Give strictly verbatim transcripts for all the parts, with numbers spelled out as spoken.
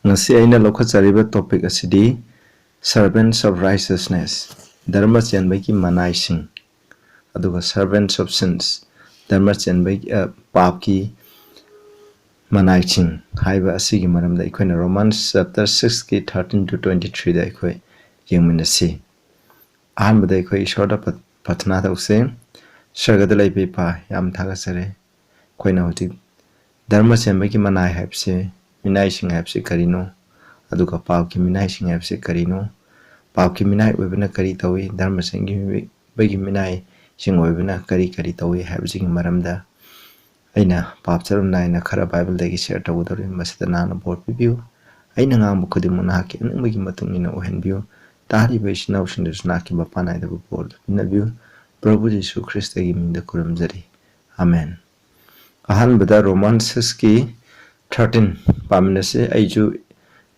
ꯉꯁꯤ ꯑꯩꯅ ꯂꯧꯈꯠꯆꯔꯤꯕ topic ꯑꯁꯤꯗꯤ Servants of Righteousness, ꯙꯔꯃ ꯆꯦꯟꯕꯒꯤ ꯃꯅꯥꯏꯁꯤꯡ, ꯑꯗꯨꯒ Servants of Sins, ꯙꯔꯃ ꯆꯦꯟꯕꯒꯤ, ꯑ, ꯄꯥꯞꯀꯤ ꯃꯅꯥꯏꯁꯤꯡ ꯍꯥꯏꯕ ꯑꯁꯤꯒꯤ ꯃꯔꯝꯗ ꯑꯩꯈꯣꯏꯅ Romans chapter six ꯀꯤ thirteen to twenty three ꯗ ꯑꯩꯈꯣꯏ ꯌꯦꯡꯃꯤꯟꯅꯁꯤ꯫ ꯑꯍꯥꯟꯕꯗ ꯑꯩꯈꯣꯏ ꯏꯁꯣꯔꯗ ꯄ꯭ꯔ-, ꯄ꯭ꯔꯊꯅꯥ ꯇꯧꯁꯦ꯫ ꯁ꯭ꯋꯔꯒꯗ ꯂꯩꯕ ꯏꯄꯥ, ꯌꯥꯝ ꯊꯥꯒꯠꯆꯔꯤ꯫ ꯑꯩꯈꯣꯏꯅ ꯍꯧꯖꯤꯛ ꯙꯔꯃ ꯆꯦꯟꯕꯒꯤ ꯃꯅꯥꯏ ꯍꯥꯏꯕꯁꯦ, ꯃꯤꯅꯥꯏꯁꯤꯡ ꯍꯥꯏꯕꯁꯤ ꯀꯔꯤꯅꯣ? ꯑꯗꯨꯒ ꯄꯥꯞꯀꯤ ꯃꯤꯅꯥꯏꯁꯤꯡ ꯍꯥꯏꯕꯁꯤ ꯀꯔꯤꯅꯣ? ꯄꯥꯞꯀꯤ ꯃꯤꯅꯥꯏ ꯑꯣꯏꯕꯅ ꯀꯔꯤ ꯇꯧꯏ? ꯙꯔꯃ ꯆꯦꯟꯕꯒꯤ ꯃꯤꯅꯥꯏꯁꯤꯡ ꯑꯣꯏꯕꯅ ꯀꯔꯤ ꯀꯔꯤ ꯇꯧꯏ ꯍꯥꯏꯕꯁꯤꯒꯤ ꯃꯔꯝꯗ ꯑꯩꯅ ꯄꯥꯞ ꯆꯔꯨꯝ ꯅꯥꯏꯅ ꯈꯔ ꯕꯥꯏꯕꯜꯗꯒꯤ share ꯇꯧꯒꯗꯧꯔꯤ꯫ ꯃꯁꯤꯗ ꯅꯍꯥꯛꯅ ꯕꯣꯔ ꯄꯤꯕꯤꯌꯨ꯫ ꯑꯩꯅ ꯉꯥꯡꯕ ꯈꯨꯗꯤꯡꯃꯛ ꯅꯍꯥꯛꯀꯤ ꯑꯅꯤꯡꯕꯒꯤ ꯃꯇꯨꯡ ꯏꯟꯅ ꯑꯣꯏꯍꯟꯕꯤꯌꯨ꯫ ꯇꯥꯔꯤꯕ ꯏꯆꯤꯟ ꯏꯅꯥꯎꯁꯤꯡꯗꯨꯁꯨ ꯅꯍꯥꯛꯀꯤ ꯃꯄꯥꯟ ꯅꯥꯏꯗꯕ ꯕꯣꯔꯗꯨ ꯄꯤꯅꯕꯤꯌꯨ꯫ ꯄ꯭ꯔꯚꯨ ꯖꯤꯁꯨ ꯈ꯭ꯔꯤꯁꯇꯒꯤ ꯃꯤꯡꯗ ꯈꯨꯔꯨꯝꯖꯔꯤ꯫ ꯑꯃꯦꯟ꯫ ꯑꯍꯥꯟꯕꯗ Roman six ꯀꯤ thirteen ꯄꯥꯃꯤꯟꯅꯁꯤ꯫ ꯑꯩꯁꯨ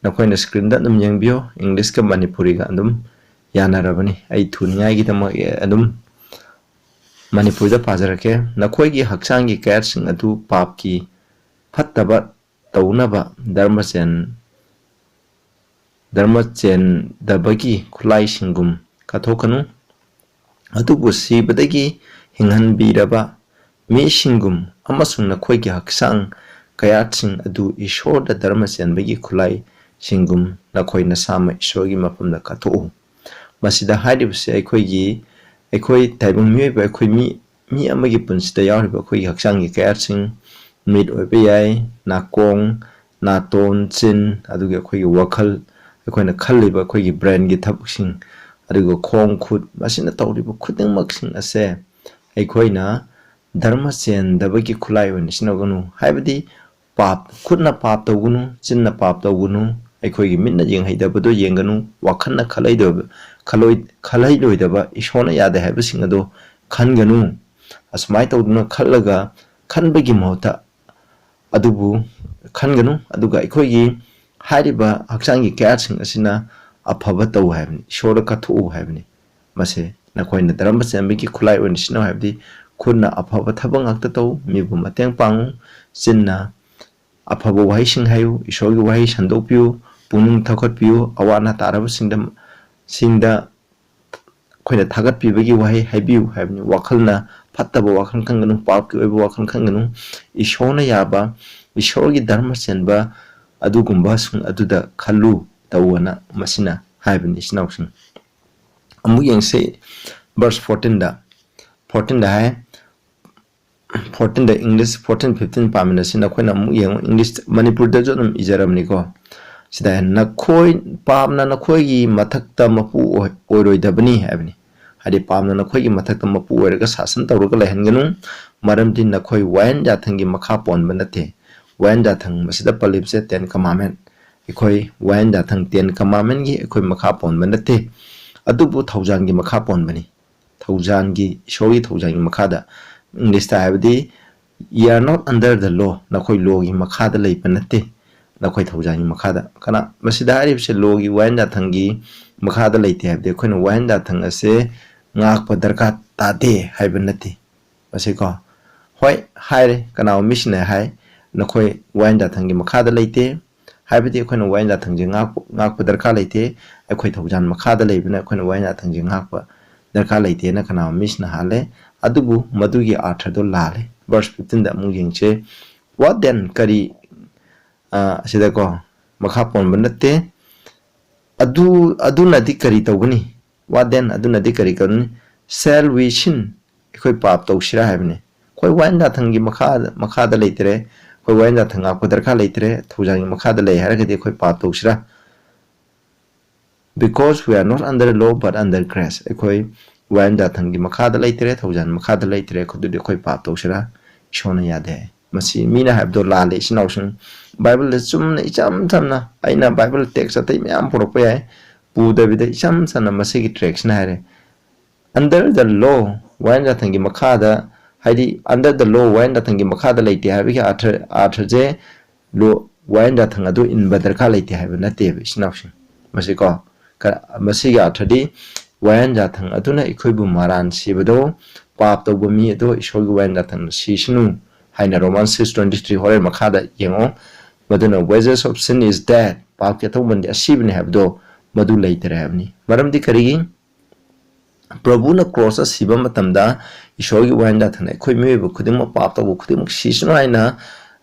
ꯅꯈꯣꯏꯅ screen ꯗ ꯑꯗꯨꯝ ꯌꯦꯡꯕꯤꯌꯨ꯫ English ꯀ ꯃꯅꯤꯄꯨꯔꯤꯒ ꯑꯗꯨꯝ ꯌꯥꯅꯔꯕꯅꯤ꯫ ꯑꯩ ꯊꯨꯅꯤꯡꯉꯥꯏꯒꯤꯗꯃꯛ, ꯑꯦ, ꯑꯗꯨꯝ ꯃꯅꯤꯄꯨꯔꯤꯗ ꯄꯥꯖꯔꯛꯀꯦ꯫ "ꯅꯈꯣꯏꯒꯤ ꯍꯛꯆꯥꯡꯒꯤ ꯀꯌꯥꯠꯁꯤꯡ ꯑꯗꯨ ꯄꯥꯞꯀꯤ ꯐꯠꯇꯕ ꯇꯧꯅꯕ ꯙꯔꯃ ꯆꯦꯟ-, ꯙꯔꯃ ꯆꯦꯟꯗꯕꯒꯤ ꯈꯨꯠꯂꯥꯏꯁꯤꯡꯒꯨꯝ ꯀꯠꯊꯣꯛꯀꯅꯨ, ꯑꯗꯨꯕꯨ ꯁꯤꯕꯗꯒꯤ ꯍꯤꯡꯍꯟꯕꯤꯔꯕ ꯃꯤꯁꯤꯡꯒꯨꯝ ꯑꯃꯁꯨꯡ ꯅꯈꯣꯏꯒꯤ ꯍꯛꯆꯥꯡ ꯀꯌꯥꯠꯁꯤꯡ ꯑꯗꯨ ꯏꯁꯣꯔꯗ ꯙꯔꯃ ꯆꯦꯟꯕꯒꯤ ꯈꯨꯠꯂꯥꯏꯁꯤꯡꯒꯨꯝ ꯅꯈꯣꯏ ꯅꯁꯥꯃꯛ ꯏꯁꯣꯔꯒꯤ ꯃꯐꯝꯗ ꯀꯠꯊꯣꯛꯎ꯫" ꯃꯁꯤꯗ ꯍꯥꯏꯔꯤꯕꯁꯦ ꯑꯩꯈꯣꯏꯒꯤ, ꯑꯩꯈꯣꯏ ꯇꯥꯏꯕꯪ ꯃꯤꯑꯣꯏꯕ, ꯑꯩꯈꯣꯏ ꯃꯤ, ꯃꯤ ꯑꯃꯒꯤ ꯄꯨꯟꯁꯤꯗ ꯌꯥꯎꯔꯤꯕ ꯑꯩꯈꯣꯏꯒꯤ ꯍꯛꯆꯥꯡꯒꯤ ꯀꯌꯥꯠꯁꯤꯡ, ꯃꯤꯠ ꯑꯣꯏꯕ ꯌꯥꯏ, ꯅꯥꯀꯣꯡ, ꯅꯥꯇꯣꯟ, ꯆꯤꯟ, ꯑꯗꯨꯒ ꯑꯩꯈꯣꯏꯒꯤ ꯋꯥꯈꯜ, ꯑꯩꯈꯣꯏꯅ ꯈꯜꯂꯤꯕ ꯑꯩꯈꯣꯏꯒꯤ brain ꯒꯤ ꯊꯕꯛꯁꯤꯡ, ꯑꯗꯨꯒ ꯈꯣꯡ ꯈꯨꯠ, ꯃꯁꯤꯅ ꯇꯧꯔꯤꯕ ꯈꯨꯗꯤꯡꯃꯛꯁꯤꯡ ꯑꯁꯦ ꯑꯩꯈꯣꯏꯅ ꯙꯔꯃ ꯆꯦꯟꯗꯕꯒꯤ ꯈꯨꯠꯂꯥꯏ ꯑꯣꯏꯅ ꯁꯤꯖꯤꯟꯅꯒꯅꯨ꯫ ꯍꯥꯏꯕꯗꯤ ꯄꯥꯞ, ꯈꯨꯠꯅ ꯄꯥꯞ ꯇꯧꯒꯅꯨ, ꯆꯤꯟꯅ ꯄꯥꯞ ꯇꯧꯒꯅꯨ, ꯑꯩꯈꯣꯏꯒꯤ ꯃꯤꯠꯅ ꯌꯦꯡꯍꯩꯗꯕꯗꯣ ꯌꯦꯡꯒꯅꯨ, ꯋꯥꯈꯜꯅ ꯈꯜꯍꯩꯗꯕ, ꯈꯜꯂꯣꯏ-, ꯈꯜꯍꯩꯂꯣꯏꯗꯕ, ꯏꯁꯣꯔꯅ ꯌꯥꯗꯦ ꯍꯥꯏꯕꯁꯤꯡ ꯑꯗꯣ ꯈꯟꯒꯅꯨ꯫ ꯑꯁꯨꯃꯥꯏꯅ ꯇꯧꯗꯨꯅ ꯈꯜꯂꯒ, ꯈꯟꯕꯒꯤ ꯃꯍꯨꯠꯇ ꯑꯗꯨꯕꯨ ꯈꯟꯒꯅꯨ꯫ ꯑꯗꯨꯒ ꯑꯩꯈꯣꯏꯒꯤ ꯍꯥꯏꯔꯤꯕ ꯍꯛꯆꯥꯡꯒꯤ ꯀꯌꯥꯠꯁꯤꯡ ꯑꯁꯤꯅ ꯑꯐꯕ ꯇꯧ ꯍꯥꯏꯕꯅꯤ, ꯏꯁꯣꯔꯗ ꯀꯠꯊꯣꯛꯎ ꯍꯥꯏꯕꯅꯤ꯫ ꯃꯁꯦ ꯅꯈꯣꯏꯅ ꯙꯔꯃ ꯆꯦꯟꯕꯒꯤ ꯈꯨꯠꯂꯥꯏ ꯑꯣꯏꯅ ꯁꯤꯖꯤꯟꯅꯧ ꯍꯥꯏꯕꯗꯤ ꯈꯨꯠꯅ ꯑꯐꯕ ꯊꯕꯛ ꯉꯥꯛꯇ ꯇꯧ, ꯃꯤꯕꯨ ꯃꯇꯦꯡ ꯄꯥꯡꯉꯨ, ꯆꯤꯟꯅ ꯑꯐꯕ ꯋꯥꯍꯩꯁꯤꯡ ꯍꯥꯏꯌꯨ, ꯏꯁꯣꯔꯒꯤ ꯋꯥꯍꯩ ꯁꯟꯗꯣꯛꯄꯤꯌꯨ, ꯄꯨꯛꯅꯤꯡ ꯊꯧꯒꯠꯄꯤꯌꯨ, ꯑꯋꯥ ꯑꯅꯥ ꯇꯥꯔꯕꯁꯤꯡꯗ, ꯁꯤꯡꯗ ꯑꯩꯈꯣꯏꯅ ꯊꯥꯒꯠꯄꯤꯕꯒꯤ ꯋꯥꯍꯩ ꯍꯥꯏꯕꯤꯌꯨ ꯍꯥꯏꯕꯅꯤ꯫ ꯋꯥꯈꯜꯅ ꯐꯠꯇꯕ ꯋꯥꯈꯜ ꯈꯟꯒꯅꯨ, ꯄꯥꯞꯀꯤ ꯑꯣꯏꯕ ꯋꯥꯈꯜ ꯈꯟꯒꯅꯨ, ꯏꯁꯣꯔꯅ ꯌꯥꯕ, ꯏꯁꯣꯔꯒꯤ ꯙꯔꯃ ꯆꯦꯟꯕ ꯑꯗꯨꯒꯨꯝꯕꯁꯤꯡ ꯑꯗꯨꯗ ꯈꯜꯂꯨ ꯇꯧꯑꯅ ꯃꯁꯤꯅ ꯍꯥꯏꯕꯅꯤ, ꯏꯆꯤꯟ ꯏꯅꯥꯎꯁꯤꯡ꯫ ꯑꯃꯨꯛ ꯌꯦꯡꯁꯤ verse fourteenꯗ꯫ Fourteenꯗ ꯍꯥꯏ, fourteenꯗ English, fourteen fifteen ꯄꯥꯃꯤꯟꯅꯁꯤ꯫ ꯅꯈꯣꯏꯅ ꯑꯃꯨꯛ ꯌꯦꯡꯉꯨ, English, ꯃꯅꯤꯄꯨꯔꯗꯁꯨ ꯑꯗꯨꯝ ꯏꯖꯔꯕꯅꯤꯀꯣ꯫ ꯁꯤꯗ ꯍꯥꯏ, "ꯅꯈꯣꯏ, ꯄꯥꯞꯅ ꯅꯈꯣꯏꯒꯤ ꯃꯊꯛꯇ ꯃꯄꯨ ꯑꯣꯏ-, ꯑꯣꯏꯔꯣꯏꯗꯕꯅꯤ" ꯍꯥꯏꯕꯅꯤ꯫ ꯍꯥꯏꯗꯤ ꯄꯥꯞꯅ ꯅꯈꯣꯏꯒꯤ ꯃꯊꯛꯇ ꯃꯄꯨ ꯑꯣꯏꯔꯒ ꯁꯥꯁꯟ ꯇꯧꯔꯒ ꯂꯩꯍꯟꯒꯅꯨ, ꯃꯔꯝꯗꯤ ꯅꯈꯣꯏ ꯋꯥꯌꯦꯟ ꯌꯥꯊꯪꯒꯤ ꯃꯈꯥ ꯄꯣꯟꯕ ꯅꯠꯇꯦ꯫ ꯋꯥꯌꯦꯟ ꯌꯥꯊꯪ, ꯃꯁꯤꯗ ꯄꯜꯂꯤꯕꯁꯦ Ten Commandment꯫ ꯑꯩꯈꯣꯏ ꯋꯥꯌꯦꯟ ꯌꯥꯊꯪ, Ten Commandmentꯀꯤ ꯑꯩꯈꯣꯏ ꯃꯈꯥ ꯄꯣꯟꯕ ꯅꯠꯇꯦ, ꯑꯗꯨꯕꯨ ꯊꯧꯖꯥꯜꯒꯤ ꯃꯈꯥ ꯄꯣꯟꯕꯅꯤ꯫ ꯊꯧꯖꯥꯜꯒꯤ, ꯏꯁꯣꯔꯒꯤ ꯊꯧꯖꯥꯜꯒꯤ ꯃꯈꯥꯗ, Englishꯇ ꯍꯥꯏꯕꯗꯤ, "You are not under the law", ꯅꯈꯣꯏ lawꯒꯤ ꯃꯈꯥꯗ ꯂꯩꯕ ꯅꯠꯇꯦ, ꯅꯈꯣꯏ ꯊꯧꯖꯥꯜꯒꯤ ꯃꯈꯥꯗ꯫ ꯀꯅꯥ, ꯃꯁꯤꯗ ꯍꯥꯏꯔꯤꯕꯁꯦ lawꯒꯤ ꯋꯥꯌꯦꯟ ꯌꯥꯊꯪꯒꯤ ꯃꯈꯥꯗ ꯂꯩꯇꯦ ꯍꯥꯏꯕꯗꯤ ꯑꯩꯈꯣꯏꯅ ꯋꯥꯌꯦꯟ ꯌꯥꯊꯪ ꯑꯁꯦ ꯉꯥꯛꯄ ꯗꯔꯀꯥꯔ ꯇꯥꯗꯦ ꯍꯥꯏꯕ ꯅꯠꯇꯦ꯫ ꯃꯁꯤꯀꯣ, ꯍꯣꯏ, ꯍꯥꯏꯔꯦ, ꯀꯅꯥꯒꯨꯝꯕ ꯃꯤꯁꯤꯡꯅ ꯍꯥꯏ, "ꯅꯈꯣꯏ ꯋꯥꯌꯦꯟ ꯌꯥꯊꯪꯒꯤ ꯃꯈꯥꯗ ꯂꯩꯇꯦ", ꯍꯥꯏꯕꯗꯤ ꯑꯩꯈꯣꯏꯅ ꯋꯥꯌꯦꯟ ꯌꯥꯊꯪꯁꯦ ꯉꯥꯛꯄ, ꯉꯥꯛꯄ ꯗꯔꯀꯥꯔ ꯂꯩꯇꯦ, ꯑꯩꯈꯣꯏ ꯊꯧꯖꯥꯜ ꯃꯈꯥꯗ ꯂꯩꯕꯅ ꯑꯩꯈꯣꯏꯅ ꯋꯥꯌꯦꯟ ꯌꯥꯊꯪꯁꯦ ꯉꯥꯛꯄ ꯗꯔꯀꯥꯔ ꯂꯩꯇꯦꯅ ꯀꯅꯥꯒꯨꯝꯕ ꯃꯤꯁꯤꯅ ꯍꯥꯜꯂꯦ꯫ ꯑꯗꯨꯕꯨ ꯃꯗꯨꯒꯤ ꯑꯥꯔꯊꯗꯣ ꯂꯥꯜꯂꯦ꯫ Verse fifteenꯗ ꯑꯃꯨꯛ ꯌꯦꯡꯁꯦ꯫ What then? ꯀꯔꯤ, ꯑ, ꯑꯁꯤꯗꯀꯣ, ꯃꯈꯥ ꯄꯣꯟꯕ ꯅꯠꯇꯦ꯫ ꯑꯗꯨ, ꯑꯗꯨꯅꯗꯤ ꯀꯔꯤ ꯇꯧꯒꯅꯤ? What then? ꯑꯗꯨꯅꯗꯤ ꯀꯔꯤ ꯇꯧꯒꯅꯤ? Shall we sin? ꯑꯩꯈꯣꯏ ꯄꯥꯞ ꯇꯧꯁꯤꯔꯥ ꯍꯥꯏꯕꯅꯤ꯫ ꯑꯩꯈꯣꯏ ꯋꯥꯌꯦꯟ ꯌꯥꯊꯪꯒꯤ ꯃꯈꯥ, ꯃꯈꯥꯗ ꯂꯩꯇ꯭ꯔꯦ꯫ ꯑꯩꯈꯣꯏ ꯋꯥꯌꯦꯟ ꯌꯥꯊꯪ ꯉꯥꯛꯄ ꯗꯔꯀꯥꯔ ꯂꯩꯇ꯭ꯔꯦ꯫ ꯊꯧꯖꯥꯜꯒꯤ ꯃꯈꯥꯗ ꯂꯩ ꯍꯥꯏꯔꯒꯗꯤ ꯑꯩꯈꯣꯏ ꯄꯥꯞ ꯇꯧꯁꯤꯔꯥ? Because we are not under law but under grace. ꯑꯩꯈꯣꯏ ꯋꯥꯌꯦꯟ ꯌꯥꯊꯪꯒꯤ ꯃꯈꯥꯗ ꯂꯩꯇ꯭ꯔꯦ, ꯊꯧꯖꯥꯜ ꯃꯈꯥꯗ ꯂꯩꯇ꯭ꯔꯦ꯫ ꯑꯗꯨꯗꯤ ꯑꯩꯈꯣꯏ ꯄꯥꯞ ꯇꯧꯁꯤꯔꯥ? ꯏꯁꯣꯔꯅ ꯌꯥꯗꯦ ꯍꯥꯏ꯫ ꯃꯁꯤ ꯃꯤꯅ ꯍꯥꯏꯕꯗꯣ ꯂꯥꯜꯂꯦ, ꯏꯆꯤꯟ ꯏꯅꯥꯎꯁꯤꯡ꯫ ꯕꯥꯏꯕꯜꯗ ꯆꯨꯝꯅ ꯏꯆꯝ ꯆꯝꯅ, ꯑꯩꯅ ꯕꯥꯏꯕꯜ text ꯑꯇꯩ ꯃꯌꯥꯝ ꯄꯨꯔꯛꯄ ꯌꯥꯏ, ꯄꯨꯗꯕꯤꯗ ꯏꯆꯝ ꯆꯝꯅ ꯃꯁꯤꯒꯤ textꯅ ꯍꯥꯏꯔꯦ, "Under the law", ꯋꯥꯌꯦꯟ ꯌꯥꯊꯪꯒꯤ ꯃꯈꯥꯗ, ꯍꯥꯏꯗꯤ under the law, ꯋꯥꯌꯦꯟ ꯌꯥꯊꯪꯒꯤ ꯃꯈꯥꯗ ꯂꯩꯇꯦ ꯍꯥꯏꯕꯒꯤ ꯑꯥꯔꯊ, ꯑꯥꯔꯊꯁꯦ law, ꯋꯥꯌꯦꯟ ꯌꯥꯊꯪ ꯑꯗꯨ ꯏꯟꯕ ꯗꯔꯀꯥꯔ ꯂꯩꯇꯦ ꯍꯥꯏꯕ ꯅꯠꯇꯦꯕ, ꯏꯆꯤꯟ ꯏꯅꯥꯎꯁꯤꯡ꯫ ꯃꯁꯤꯀꯣ, ꯀ-, ꯃꯁꯤꯒꯤ ꯑꯥꯔꯊꯗꯤ ꯋꯥꯌꯦꯟ ꯌꯥꯊꯪ ꯑꯗꯨꯅ ꯑꯩꯈꯣꯏꯕꯨ ꯃꯔꯥꯟ ꯁꯤꯕꯗꯣ, ꯄꯥꯞ ꯇꯧꯕ ꯃꯤ ꯑꯗꯣ ꯏꯁꯣꯔꯒꯤ ꯋꯥꯌꯦꯟ ꯌꯥꯊꯪꯅ ꯁꯤꯁꯅꯨ ꯍꯥꯏꯅ Romans six twenty three, ꯍꯣꯔꯦꯟ ꯃꯈꯥꯗ ꯌꯦꯡꯉꯣ꯫ ꯃꯗꯨꯅ "Wages of sin is death", ꯄꯥꯞꯀꯤ ꯑꯊꯧꯕꯗꯤ ꯑꯁꯤꯕꯅꯤ ꯍꯥꯏꯕꯗꯣ ꯃꯗꯨ ꯂꯩꯇꯔꯦ ꯍꯥꯏꯕꯅꯤ꯫ ꯃꯔꯝꯗꯤ ꯀꯔꯤꯒꯤ? ꯄ꯭ꯔꯚꯨꯅ ꯀ꯭ꯔꯣꯁꯇ ꯁꯤꯕ ꯃꯇꯝꯗ ꯏꯁꯣꯔꯒꯤ ꯋꯥꯌꯦꯜ ꯌꯥꯊꯪꯅ ꯑꯩꯈꯣꯏ ꯃꯤꯑꯣꯏꯕ ꯈꯨꯗꯤꯡꯃꯛ, ꯄꯥꯞ ꯇꯧꯕ ꯈꯨꯗꯤꯡꯃꯛ ꯁꯤꯁꯅꯨ ꯍꯥꯏꯅ,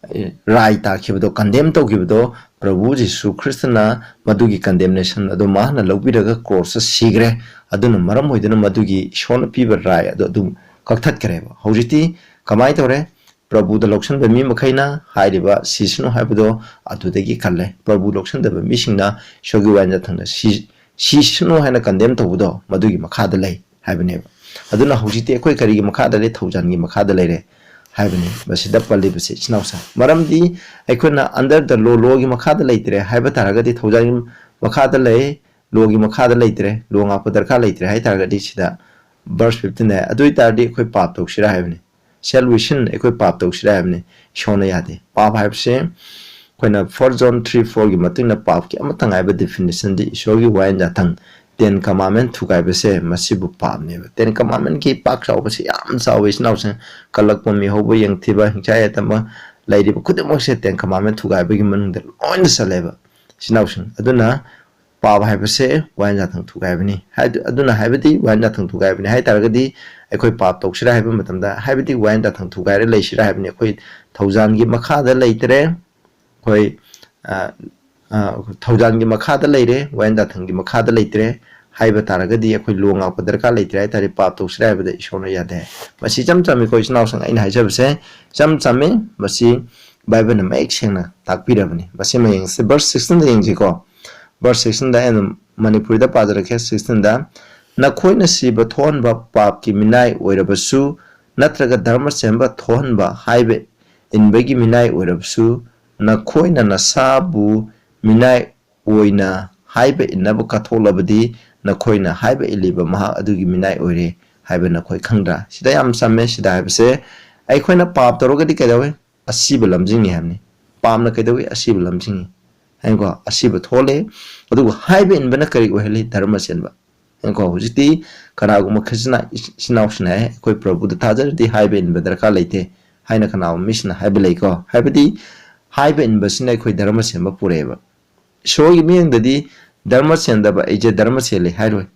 ꯑꯦ, ꯔꯥꯏ ꯇꯥꯈꯤꯕꯗꯣ, ꯀꯟꯗꯦꯝ ꯇꯧꯈꯤꯕꯗꯣ, ꯄ꯭ꯔꯚꯨ ꯖꯤꯁꯨ ꯈ꯭ꯔꯤꯁꯇꯅ ꯃꯗꯨꯒꯤ ꯀꯟꯗꯦꯝꯅꯦꯁꯟ ꯑꯗꯨ ꯃꯍꯥꯛꯅ ꯂꯧꯕꯤꯔꯒ ꯀ꯭ꯔꯣꯁꯇ ꯁꯤꯈ꯭ꯔꯦ꯫ ꯑꯗꯨꯅ ꯃꯔꯝ ꯑꯣꯏꯗꯨꯅ ꯃꯗꯨꯒꯤ ꯏꯁꯣꯔꯅ ꯄꯤꯕ ꯔꯥꯏ ꯑꯗꯨ ꯑꯗꯨꯝ ꯀꯛꯊꯠꯈ꯭ꯔꯦꯕ꯫ ꯍꯧꯖꯤꯛꯇꯤ ꯀꯃꯥꯏꯅ ꯇꯧꯔꯦ? ꯄ꯭ꯔꯚꯨꯗ ꯂꯧꯁꯤꯟꯕ ꯃꯤ ꯃꯈꯩꯅ ꯍꯥꯏꯔꯤꯕ "ꯁꯤꯁꯅꯨ" ꯍꯥꯏꯕꯗꯣ ꯑꯗꯨꯗꯒꯤ ꯀꯜꯂꯦ꯫ ꯄ꯭ꯔꯚꯨ ꯂꯧꯁꯤꯟꯗꯕ ꯃꯤꯁꯤꯡꯅ ꯏꯁꯣꯔꯒꯤ ꯋꯥꯌꯦꯜ ꯌꯥꯊꯪꯗ ꯁꯤ-, "ꯁꯤꯁꯅꯨ" ꯍꯥꯏꯅ ꯀꯟꯗꯦꯝ ꯇꯧꯕꯗꯣ ꯃꯗꯨꯒꯤ ꯃꯈꯥꯗ ꯂꯩ ꯍꯥꯏꯕꯅꯦꯕ꯫ ꯑꯗꯨꯅ ꯍꯧꯖꯤꯛꯇꯤ ꯑꯩꯈꯣꯏ ꯀꯔꯤꯒꯤ ꯃꯈꯥꯗ ꯂꯩ? ꯊꯧꯖꯥꯜꯒꯤ ꯃꯈꯥꯗ ꯂꯩꯔꯦ ꯍꯥꯏꯕꯅꯤ ꯃꯁꯤꯗ ꯄꯜꯂꯤꯕꯁꯦ, ꯏꯆꯤꯟ ꯏꯅꯥꯎꯁꯤꯡ꯫ ꯃꯔꯝꯗꯤ ꯑꯩꯈꯣꯏꯅ under the law, ꯂꯣꯒꯤ ꯃꯈꯥꯗ ꯂꯩꯇ꯭ꯔꯦ ꯍꯥꯏꯕ ꯇꯥꯔꯒꯗꯤ, ꯊꯧꯖꯥꯜꯒꯤ ꯃꯈꯥꯗ ꯂꯩ, ꯂꯣꯒꯤ ꯃꯈꯥꯗ ꯂꯩꯇ꯭ꯔꯦ, ꯂꯣ ꯉꯥꯛꯄ ꯗꯔꯀꯥꯔ ꯂꯩꯇ꯭ꯔꯦ ꯍꯥꯏ ꯇꯥꯔꯒꯗꯤ, ꯁꯤꯗ verse fifteen ꯍꯥꯏ, ꯑꯗꯨ ꯑꯣꯏ ꯇꯥꯔꯗꯤ ꯑꯩꯈꯣꯏ ꯄꯥꯞ ꯇꯧꯁꯤꯔꯥ ꯍꯥꯏꯕꯅꯤ꯫ Shall we sin? ꯑꯩꯈꯣꯏ ꯄꯥꯞ ꯇꯧꯁꯤꯔꯥ ꯍꯥꯏꯕꯅꯤ꯫ ꯏꯁꯣꯔꯅ ꯌꯥꯗꯦ꯫ ꯄꯥꯞ ꯍꯥꯏꯕꯁꯦ ꯑꯩꯈꯣꯏꯅ four John three four ꯒꯤ ꯃꯇꯨꯡ ꯏꯟꯅ ꯄꯥꯞꯀꯤ ꯑꯃꯇ ꯉꯥꯏꯕ definition ꯗꯤ ꯏꯁꯣꯔꯒꯤ ꯋꯥꯌꯦꯜ ꯌꯥꯊꯪ, Ten Commandment ꯊꯨꯒꯥꯏꯕꯁꯦ ꯃꯁꯤꯕꯨ ꯄꯥꯞꯅꯦꯕ꯫ Ten Commandment ꯀꯤ ꯄꯥꯛ ꯆꯥꯎꯕꯁꯦ ꯌꯥꯝ ꯆꯥꯎꯋꯦ, ꯏꯆꯤꯟ ꯏꯅꯥꯎꯁꯤꯡ꯫ ꯀꯜꯂꯛꯄ, ꯃꯤꯍꯧꯕ, ꯌꯦꯡꯊꯤꯕ, ꯍꯤꯡꯁꯥ ꯌꯥꯏꯇꯝꯕ ꯂꯩꯔꯤꯕ ꯈꯨꯗꯤꯡꯃꯛꯁꯦ Ten Commandment ꯊꯨꯒꯥꯏꯕꯒꯤ ꯃꯅꯨꯡꯗ ꯂꯣꯏꯅ ꯆꯜꯂꯦꯕ, ꯏꯆꯤꯟ ꯏꯅꯥꯎꯁꯤꯡ꯫ ꯑꯗꯨꯅ ꯄꯥꯞ ꯍꯥꯏꯕꯁꯦ ꯋꯥꯌꯦꯜ ꯌꯥꯊꯪ ꯊꯨꯒꯥꯏꯕꯅꯤ꯫ ꯍꯥꯏ-, ꯑꯗꯨꯅ ꯍꯥꯏꯕꯗꯤ ꯋꯥꯌꯦꯜ ꯌꯥꯊꯪ ꯊꯨꯒꯥꯏꯕꯅꯤ ꯍꯥꯏ ꯇꯥꯔꯒꯗꯤ ꯑꯩꯈꯣꯏ ꯄꯥꯞ ꯇꯧꯁꯤꯔꯥ ꯍꯥꯏꯕ ꯃꯇꯝꯗ, ꯍꯥꯏꯕꯗꯤ ꯋꯥꯌꯦꯜ ꯌꯥꯊꯪ ꯊꯨꯒꯥꯏꯔ ꯂꯩꯁꯤꯔꯥ ꯍꯥꯏꯕꯅꯤ꯫ ꯑꯩꯈꯣꯏ ꯊꯧꯖꯥꯜꯒꯤ ꯃꯈꯥꯗ ꯂꯩꯇ꯭ꯔꯦ, ꯑꯩꯈꯣꯏ, ꯑ, ꯑ, ꯊꯧꯖꯥꯜꯒꯤ ꯃꯈꯥꯗ ꯂꯩꯔꯦ, ꯋꯥꯌꯦꯜ ꯌꯥꯊꯪꯒꯤ ꯃꯈꯥꯗ ꯂꯩꯇ꯭ꯔꯦ ꯍꯥꯏꯕ ꯇꯥꯔꯒꯗꯤ ꯑꯩꯈꯣꯏ ꯂꯣ ꯉꯥꯛꯄ ꯗꯔꯀꯥꯔ ꯂꯩꯇ꯭ꯔꯦ ꯍꯥꯏ ꯇꯥꯔꯗꯤ ꯄꯥꯞ ꯇꯧꯁꯤꯔꯥ ꯍꯥꯏꯕꯗ ꯏꯁꯣꯔꯅ ꯌꯥꯗꯦ꯫ ꯃꯁꯤ ꯏꯆꯝ ꯆꯝꯃꯤꯀꯣ, ꯏꯆꯤꯟ ꯏꯅꯥꯎꯁꯤꯡ, ꯑꯩꯅ ꯍꯥꯏꯖꯕꯁꯦ ꯏꯆꯝ ꯆꯝꯃꯤ꯫ ꯃꯁꯤ ꯕꯥꯏꯕꯜꯅ ꯃꯌꯦꯛ ꯁꯦꯡꯅ ꯇꯥꯛꯄꯤꯔꯕꯅꯤ꯫ ꯃꯁꯤꯃ ꯌꯦꯡꯁꯤ, verse sixteen ꯗ ꯌꯦꯡꯁꯤꯀꯣ꯫ Verse sixteen ꯗ ꯑꯩꯅ ꯃꯅꯤꯄꯨꯔꯤꯗ ꯄꯥꯖꯔꯛꯀꯦ, sixteen ꯗ, "ꯅꯈꯣꯏꯅ ꯁꯤꯕ ꯊꯣꯛꯍꯟꯕ ꯄꯥꯞꯀꯤ ꯃꯤꯅꯥꯏ ꯑꯣꯏꯔꯕꯁꯨ, ꯅꯠꯇ꯭ꯔꯒ ꯙꯔꯃ ꯆꯦꯟꯕ ꯊꯣꯛꯍꯟꯕ ꯍꯥꯏꯕ ꯏꯟꯕꯒꯤ ꯃꯤꯅꯥꯏ ꯑꯣꯏꯔꯕꯁꯨ, ꯅꯈꯣꯏꯅ ꯅꯁꯥꯕꯨ ꯃꯤꯅꯥꯏ ꯑꯣꯏꯅ ꯍꯥꯏꯕ ꯏꯟꯅꯕ ꯀꯠꯊꯣꯛꯂꯕꯗꯤ, ꯅꯈꯣꯏꯅ ꯍꯥꯏꯕ ꯏꯜꯂꯤꯕ ꯃꯍꯥꯛ ꯑꯗꯨꯒꯤ ꯃꯤꯅꯥꯏ ꯑꯣꯏꯔꯦ ꯍꯥꯏꯕ ꯅꯈꯣꯏ ꯈꯪꯗ꯭ꯔꯥ?" ꯁꯤꯗ ꯌꯥꯝ ꯆꯝꯃꯦ꯫ ꯁꯤꯗ ꯍꯥꯏꯕꯁꯦ, ꯑꯩꯈꯣꯏꯅ ꯄꯥꯞ ꯇꯧꯔꯒꯗꯤ ꯀꯩꯗꯧꯋꯤ? ꯑꯁꯤꯕ ꯂꯝꯖꯤꯡꯉꯤ ꯍꯥꯏꯕꯅꯤ꯫ ꯄꯥꯞꯅ ꯀꯩꯗꯧꯋꯤ? ꯑꯁꯤꯕ ꯂꯝꯖꯤꯡꯉꯤ꯫ ꯍꯥꯏꯀꯣ, ꯑꯁꯤꯕ ꯊꯣꯛꯍꯜꯂꯦ꯫ ꯑꯗꯨꯕꯨ ꯍꯥꯏꯕ ꯏꯟꯕꯅ ꯀꯔꯤ ꯑꯣꯏꯍꯜꯂꯤ? ꯙꯔꯃ ꯆꯦꯟꯕ꯫ ꯍꯥꯏꯀꯣ, ꯍꯧꯖꯤꯛꯇꯤ ꯀꯅꯥꯒꯨꯝꯕ ꯈ꯭ꯔꯤꯁꯇꯅ ꯏꯆ-, ꯏꯆꯤꯟ ꯏꯅꯥꯎꯁꯤꯡꯅ ꯍꯥꯏ, "ꯑꯩꯈꯣꯏ ꯄ꯭ꯔꯚꯨꯗ ꯊꯥꯖꯔꯗꯤ ꯍꯥꯏꯕ ꯏꯟꯕ ꯗꯔꯀꯥꯔ ꯂꯩꯇꯦ" ꯍꯥꯏꯅ ꯀꯅꯥꯒꯨꯝꯕ ꯃꯤꯁꯤꯡꯅ ꯍꯥꯏꯕ ꯂꯩꯀꯣ꯫ ꯍꯥꯏꯕꯗꯤ ꯍꯥꯏꯕ ꯏꯟꯕꯁꯤꯅ ꯑꯩꯈꯣꯏ ꯙꯔꯃ ꯁꯦꯝꯕ ꯄꯨꯔꯛꯑꯦꯕ꯫ ꯏꯁꯣꯔꯒꯤ ꯃꯤꯠꯌꯦꯡꯗꯗꯤ ꯙꯔꯃ ꯆꯦꯟꯗꯕ ꯑꯩꯁꯦ ꯙꯔꯃ ꯆꯦꯜꯂꯤ ꯍꯥꯏꯔꯣꯏ꯫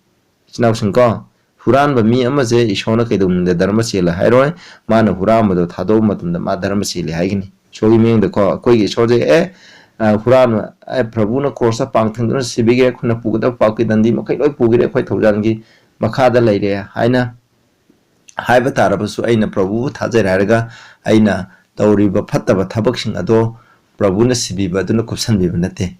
ꯏꯆꯤꯟ ꯏꯅꯥꯎꯁꯤꯡꯀꯣ, ꯍꯨꯔꯥꯟꯕ ꯃꯤ ꯑꯃꯁꯦ ꯏꯁꯣꯔꯅ ꯀꯩꯗꯧꯅꯨꯡꯗ ꯙꯔꯃ ꯆꯦꯜꯂꯦ ꯍꯥꯏꯔꯣꯏ꯫ ꯃꯥꯅ ꯍꯨꯔꯥꯟꯕꯗꯣ ꯊꯥꯗꯣꯛꯄ ꯃꯇꯝꯗ ꯃꯥ ꯙꯔꯃ ꯆꯦꯜꯂꯦ ꯍꯥꯏꯒꯅꯤ꯫ ꯏꯁꯣꯔꯒꯤ ꯃꯤꯠꯌꯦꯡꯗꯀꯣ, ꯑꯩꯈꯣꯏꯒꯤ ꯏꯁꯣꯔꯁꯦ, "ꯑꯦ, ꯑ, ꯍꯨꯔꯥꯟꯕ, ꯑꯦ, ꯄ꯭ꯔꯚꯨꯅ ꯀ꯭ꯔꯣꯁꯇ ꯄꯥꯡ ꯊꯤꯡꯗꯨꯅ ꯁꯤꯕꯤꯈ꯭ꯔꯦ, ꯑꯩꯈꯣꯏꯅ ꯄꯨꯒꯗꯕ ꯄꯥꯞꯀꯤ ꯗꯟꯗꯤ ꯃꯈꯩ ꯂꯣꯏ ꯄꯨꯈ꯭ꯔꯦ, ꯑꯩꯈꯣꯏ ꯊꯧꯖꯥꯜꯒꯤ ꯃꯈꯥꯗ ꯂꯩꯔꯦ" ꯍꯥꯏꯅ ꯍꯥꯏꯕ ꯇꯥꯔꯕꯁꯨ, ꯑꯩꯅ ꯄ꯭ꯔꯚꯨꯕꯨ ꯊꯥꯖꯔꯦ ꯍꯥꯏꯔꯒ ꯑꯩꯅ ꯇꯧꯔꯤꯕ ꯐꯠꯇꯕ ꯊꯕꯛꯁꯤꯡ ꯑꯗꯣ ꯄ꯭ꯔꯚꯨꯅ ꯁꯤꯕꯤꯕ ꯑꯗꯨꯅ ꯀꯨꯞꯁꯟꯕꯤꯕ ꯅꯠꯇꯦ꯫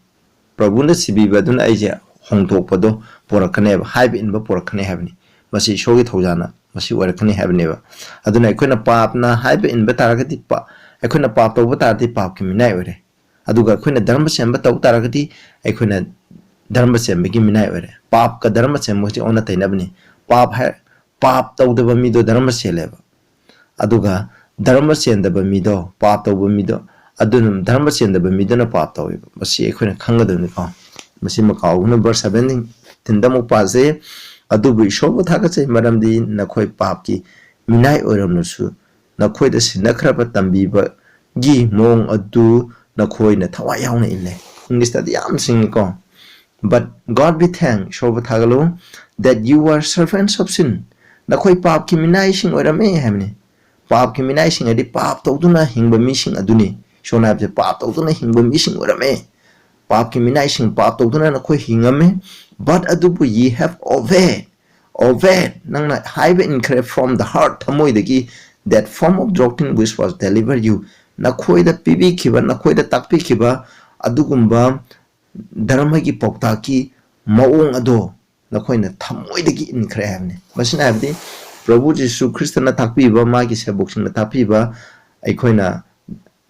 ꯄ꯭ꯔꯚꯨꯅ ꯁꯤꯕꯤꯕ ꯑꯗꯨꯅ ꯑꯩꯁꯦ ꯍꯣꯡꯗꯣꯛꯄꯗꯣ ꯄꯣꯔꯛꯀꯅꯦꯕ, ꯍꯥꯏꯕ ꯏꯟꯕ ꯄꯣꯔꯛꯀꯅꯤ ꯍꯥꯏꯕꯅꯤ꯫ ꯃꯁꯤ ꯏꯁꯣꯔꯒꯤ ꯊꯧꯖꯥꯜꯅ ꯃꯁꯤ ꯑꯣꯏꯔꯛꯀꯅꯤ ꯍꯥꯏꯕꯅꯦꯕ꯫ ꯑꯗꯨꯅ ꯑꯩꯈꯣꯏꯅ ꯄꯥꯞꯅ ꯍꯥꯏꯕ ꯏꯟꯕ ꯇꯥꯔꯒꯗꯤ, ꯄꯥ-, ꯑꯩꯈꯣꯏꯅ ꯄꯥꯞ ꯇꯧꯕ ꯇꯥꯔꯗꯤ ꯄꯥꯞꯀꯤ ꯃꯤꯅꯥꯏ ꯑꯣꯏꯔꯦ꯫ ꯑꯗꯨꯒ ꯑꯩꯈꯣꯏꯅ ꯙꯔꯃ ꯆꯦꯟꯕ ꯇꯧ ꯇꯥꯔꯒꯗꯤ ꯑꯩꯈꯣꯏꯅ ꯙꯔꯃ ꯆꯦꯟꯕꯒꯤ ꯃꯤꯅꯥꯏ ꯑꯣꯏꯔꯦ꯫ ꯄꯥꯞꯀ ꯙꯔꯃ ꯆꯦꯟꯕꯒꯁꯤ ꯑꯣꯟꯅ ꯇꯩꯅꯕꯅꯤ꯫ ꯄꯥꯞ ꯍꯥꯏ-, ꯄꯥꯞ ꯇꯧꯗꯕ ꯃꯤꯗꯣ ꯙꯔꯃ ꯆꯦꯜꯂꯦꯕ꯫ ꯑꯗꯨꯒ ꯙꯔꯃ ꯆꯦꯟꯗꯕ ꯃꯤꯗꯣ, ꯄꯥꯞ ꯇꯧꯕ ꯃꯤꯗꯣ, ꯑꯗꯨꯅ, ꯙꯔꯃ ꯆꯦꯟꯗꯕ ꯃꯤꯗꯨꯅ ꯄꯥꯞ ꯇꯧꯋꯦꯕ꯫ ꯃꯁꯤ ꯑꯩꯈꯣꯏꯅ ꯈꯪꯒꯗꯕꯅꯤꯀꯣ꯫ ꯃꯁꯤ ꯃꯀꯥꯎꯒꯅꯨ꯫ Verse seventeen ꯑꯃꯨꯛ ꯄꯥꯁꯦ꯫ "ꯑꯗꯨꯕꯨ ꯏꯁꯣꯔꯕꯨ ꯊꯥꯒꯠꯆꯩ, ꯃꯔꯝꯗꯤ ꯅꯈꯣꯏ ꯄꯥꯞꯀꯤ ꯃꯤꯅꯥꯏ ꯑꯣꯏꯔꯝꯂꯁꯨ, ꯅꯈꯣꯏꯗ ꯁꯤꯟꯅꯈ꯭ꯔꯕ ꯇꯝꯕꯤꯕꯒꯤ ꯃꯑꯣꯡ ꯑꯗꯨ ꯅꯈꯣꯏꯅ ꯊꯋꯥꯏ ꯌꯥꯎꯅ ꯏꯜꯂꯦ"꯫ English ꯇꯗꯤ ꯌꯥꯝ ꯁꯤꯡꯉꯤꯀꯣ꯫ "But God be thanked", ꯏꯁꯣꯔꯕꯨ ꯊꯥꯒꯠꯂꯨ, "that you were servants of sin", ꯅꯈꯣꯏ ꯄꯥꯞꯀꯤ ꯃꯤꯅꯥꯏꯁꯤꯡ ꯑꯣꯏꯔꯝꯃꯦ ꯍꯥꯏꯕꯅꯤ꯫ ꯄꯥꯞꯀꯤ ꯃꯤꯅꯥꯏꯁꯤꯡ ꯍꯥꯏꯗꯤ ꯄꯥꯞ ꯇꯧꯗꯨꯅ ꯍꯤꯡꯕ ꯃꯤꯁꯤꯡ ꯑꯗꯨꯅꯤ꯫ ꯏꯁꯣꯔꯅ ꯍꯥꯏꯕꯁꯦ, "ꯄꯥꯞ ꯇꯧꯗꯨꯅ ꯍꯤꯡꯕ ꯃꯤꯁꯤꯡ ꯑꯣꯏꯔꯝꯃꯦ"꯫ ꯄꯥꯞꯀꯤ ꯃꯤꯅꯥꯏꯁꯤꯡ, ꯄꯥꯞ ꯇꯧꯗꯨꯅ ꯅꯈꯣꯏ ꯍꯤꯡꯉꯝꯃꯦ꯫ "But", ꯑꯗꯨꯕꯨ, "ye have obeyed, obeyed", ꯅꯪꯅ ꯍꯥꯏꯕ ꯏꯟꯈ꯭ꯔꯦ, "from the heart", ꯊꯃꯣꯏꯗꯒꯤ, "that form of doctrine which was delivered you", ꯅꯈꯣꯏꯗ ꯄꯤꯕꯤꯈꯤꯕ, ꯅꯈꯣꯏꯗ ꯇꯥꯛꯄꯤꯈꯤꯕ ꯑꯗꯨꯒꯨꯝꯕ ꯙꯔꯃꯒꯤ ꯄꯥꯎꯇꯥꯛꯀꯤ ꯃꯑꯣꯡ ꯑꯗꯣ ꯅꯈꯣꯏꯅ ꯊꯃꯣꯏꯗꯒꯤ ꯏꯟꯈ꯭ꯔꯦ ꯍꯥꯏꯕꯅꯤ꯫ ꯃꯁꯤꯅ ꯍꯥꯏꯕꯗꯤ ꯄ꯭ꯔꯚꯨ ꯖꯤꯁꯨ ꯈ꯭ꯔꯤꯁꯇꯅ ꯇꯥꯛꯄꯤꯕ, ꯃꯥꯒꯤ ꯁꯦꯕꯣꯛꯁꯤꯡꯅ ꯇꯥꯛꯄꯤꯕ, ꯑꯩꯈꯣꯏꯅ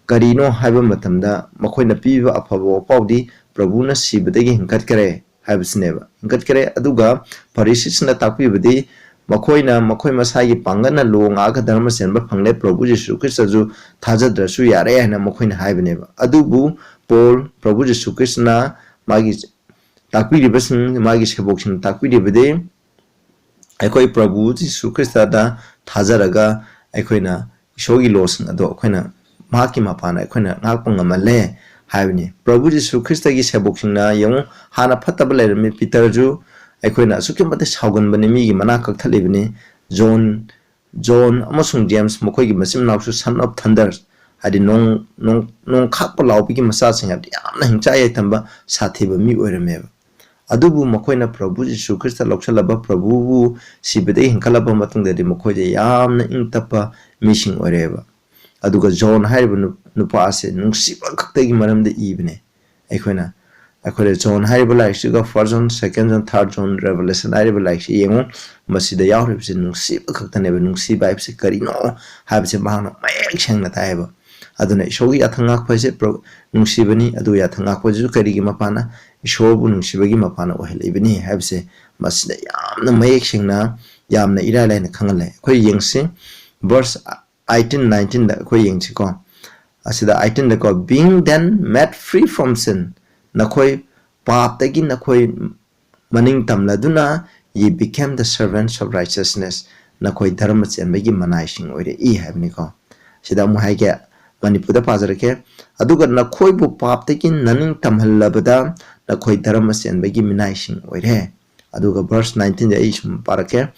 ꯀꯔꯤꯅꯣ ꯍꯥꯏꯕ ꯃꯇꯝꯗ ꯃꯈꯣꯏꯅ ꯄꯤꯕ ꯑꯐꯕ ꯋꯥꯄꯥꯎꯗꯤ ꯄ꯭ꯔꯚꯨꯅ ꯁꯤꯕꯗꯒꯤ ꯍꯤꯡꯒꯠꯈ꯭ꯔꯦ ꯍꯥꯏꯕꯁꯤꯅꯦꯕ꯫ ꯍꯤꯡꯒꯠꯈ꯭ꯔꯦ꯫ ꯑꯗꯨꯒ ꯐꯔꯤꯁꯤꯁꯤꯅ ꯇꯥꯛꯄꯤꯕꯗꯤ ꯃꯈꯣꯏꯅ ꯃꯈꯣꯏ ꯃꯁꯥꯒꯤ ꯄꯥꯡꯒꯜꯅ ꯂꯨꯍꯣꯡꯉꯛꯑꯒ ꯙꯔꯃ ꯆꯦꯟꯕ ꯐꯪꯂꯦ, ꯄ꯭ꯔꯚꯨ ꯖꯤꯁꯨ ꯈ꯭ꯔꯤꯁꯇꯁꯨ ꯊꯥꯖꯗ꯭ꯔꯁꯨ ꯌꯥꯔꯦ ꯍꯥꯏꯅ ꯃꯈꯣꯏꯅ ꯍꯥꯏꯕꯅꯦꯕ꯫ ꯑꯗꯨꯕꯨ ꯄꯣꯜ, ꯄ꯭ꯔꯚꯨ ꯖꯤꯁꯨ ꯈ꯭ꯔꯤꯁꯇꯅ ꯃꯥꯒꯤ ꯇꯥꯛꯄꯤꯔꯤꯕꯁꯤꯡ, ꯃꯥꯒꯤ ꯁꯦꯕꯣꯛꯁꯤꯡꯅ ꯇꯥꯛꯄꯤꯔꯤꯕꯗꯤ ꯑꯩꯈꯣꯏ ꯄ꯭ꯔꯚꯨ ꯖꯤꯁꯨ ꯈ꯭ꯔꯤꯁꯇꯗ ꯊꯥꯖꯔꯒ ꯑꯩꯈꯣꯏꯅ ꯏꯁꯣꯔꯒꯤ ꯂꯣꯁꯤꯡ ꯑꯗꯣ ꯑꯩꯈꯣꯏꯅ, ꯃꯍꯥꯛꯀꯤ ꯃꯄꯥꯟꯅ ꯑꯩꯈꯣꯏꯅ ꯉꯥꯛꯄ ꯉꯝꯍꯜꯂꯦ ꯍꯥꯏꯕꯅꯤ꯫ ꯄ꯭ꯔꯚꯨ ꯖꯤꯁꯨ ꯈ꯭ꯔꯤꯁꯇꯒꯤ ꯁꯦꯕꯣꯛꯁꯤꯡꯅ ꯌꯦꯡꯉꯨ, ꯍꯥꯟꯅ ꯐꯠꯇꯕ ꯂꯩꯔꯝꯃꯤ ꯄꯤꯇꯔꯁꯨ, ꯑꯩꯈꯣꯏꯅ ꯑꯁꯨꯛꯀꯤ ꯃꯇꯤꯛ ꯁꯥꯎꯒꯟꯕꯅꯤ, ꯃꯤꯒꯤ ꯃꯅꯥ ꯀꯛꯊꯠꯂꯤꯕꯅꯤ꯫ ꯖꯣꯟ, ꯖꯣꯟ ꯑꯃꯁꯨꯡ ꯖꯦꯝꯁ, ꯃꯈꯣꯏꯒꯤ ꯃꯆꯤꯟ ꯃꯅꯥꯎꯁꯨ son of thunder, ꯍꯥꯏꯗꯤ ꯅꯣꯡ, ꯅꯣꯡ, ꯅꯣꯡꯈꯥꯛꯄ ꯂꯥꯎꯕꯒꯤ ꯃꯆꯥꯁꯤꯡ ꯍꯥꯏꯕꯗꯤ ꯌꯥꯝꯅ ꯍꯤꯡꯆꯥ ꯌꯥꯏꯊꯝꯕ ꯁꯥꯊꯤꯕ ꯃꯤ ꯑꯣꯏꯔꯝꯃꯦꯕ꯫ ꯑꯗꯨꯕꯨ ꯃꯈꯣꯏꯅ ꯄ꯭ꯔꯚꯨ ꯖꯤꯁꯨ ꯈ꯭ꯔꯤꯁꯇ ꯂꯧꯁꯤꯜꯂꯕ, ꯄ꯭ꯔꯚꯨꯕꯨ ꯁꯤꯕꯗꯒꯤ ꯍꯤꯡꯒꯠꯂꯕ ꯃꯇꯨꯡꯗꯗꯤ ꯃꯈꯣꯏꯁꯦ ꯌꯥꯝꯅ ꯏꯪ ꯇꯞꯄ ꯃꯤꯁꯤꯡ ꯑꯣꯏꯔꯛꯑꯦꯕ꯫ ꯑꯗꯨꯒ ꯖꯣꯟ ꯍꯥꯏꯔꯤꯕ ꯅꯨ-, ꯅꯨꯄꯥ ꯑꯁꯦ ꯅꯨꯡꯁꯤꯕ ꯈꯛꯇꯒꯤ ꯃꯔꯝꯗ ꯏꯕꯅꯦ꯫ ꯑꯩꯈꯣꯏꯅ, ꯑꯩꯈꯣꯏꯅ ꯖꯣꯟ ꯍꯥꯏꯔꯤꯕ ꯂꯥꯏꯔꯤꯛꯁꯤꯒ first John, second John, third John, Revelation ꯍꯥꯏꯔꯤꯕ ꯂꯥꯏꯔꯤꯛꯁꯤ ꯌꯦꯡꯉꯨ, ꯃꯁꯤꯗ ꯌꯥꯎꯔꯤꯕꯁꯤ ꯅꯨꯡꯁꯤꯕ ꯈꯛꯇꯅꯦꯕ꯫ ꯅꯨꯡꯁꯤꯕ ꯍꯥꯏꯕꯁꯤ ꯀꯔꯤꯅꯣ ꯍꯥꯏꯕꯁꯤ ꯃꯍꯥꯛꯅ ꯃꯌꯦꯛ ꯁꯦꯡꯅ ꯇꯥꯏꯌꯦꯕ꯫ ꯑꯗꯨꯅ ꯏꯁꯣꯔꯒꯤ ꯌꯥꯊꯪ ꯉꯥꯛꯄ ꯍꯥꯏꯁꯦ ꯄ꯭ꯔ-, ꯅꯨꯡꯁꯤꯕꯅꯤ, ꯑꯗꯨ ꯌꯥꯊꯪ ꯉꯥꯛꯄꯁꯤꯁꯨ ꯀꯔꯤꯒꯤ ꯃꯄꯥꯟꯅ? ꯏꯁꯣꯔꯕꯨ ꯅꯨꯡꯁꯤꯕꯒꯤ ꯃꯄꯥꯟꯅ ꯑꯣꯏꯍꯜꯂꯛꯏꯕꯅꯤ ꯍꯥꯏꯕꯁꯦ ꯃꯁꯤꯗ ꯌꯥꯝꯅ ꯃꯌꯦꯛ ꯁꯦꯡꯅ, ꯌꯥꯝꯅ ꯏꯔꯥꯏ ꯂꯥꯏꯅ ꯈꯪꯍꯜꯂꯦ꯫ ꯑꯩꯈꯣꯏ ꯌꯦꯡꯁꯤ, verse eighteen, nineteenꯗ ꯑꯩꯈꯣꯏ ꯌꯦꯡꯁꯤꯀꯣ꯫ ꯑꯁꯤꯗ eighteenꯗꯀꯣ, "Being then made free from sin, ꯅꯈꯣꯏ ꯄꯥꯞꯇꯒꯤ ꯅꯈꯣꯏ ꯃꯅꯤꯡ ꯇꯝꯂꯗꯨꯅ, ye became the servants of righteousness, ꯅꯈꯣꯏ ꯙꯔꯃ ꯆꯦꯟꯕꯒꯤ ꯃꯅꯥꯏꯁꯤꯡ ꯑꯣꯏꯔꯛꯏ" ꯍꯥꯏꯕꯅꯤꯀꯣ꯫ ꯁꯤꯗ ꯑꯃꯨꯛ ꯍꯥꯏꯒꯦ, ꯃꯅꯤꯄꯨꯔꯗ ꯄꯥꯖꯔꯛꯀꯦ꯫ "ꯑꯗꯨꯒ ꯅꯈꯣꯏꯕꯨ ꯄꯥꯞꯇꯒꯤ ꯅꯅꯤꯡ ꯇꯝꯍꯜꯂꯕꯗ, ꯅꯈꯣꯏ ꯙꯔꯃ ꯆꯦꯟꯕꯒꯤ ꯃꯤꯅꯥꯏꯁꯤꯡ ꯑꯣꯏꯔꯦ"꯫ ꯑꯗꯨꯒ verse nineteenꯁꯦ ꯑꯩ ꯁꯨꯝ ꯄꯥꯔꯛꯀꯦ,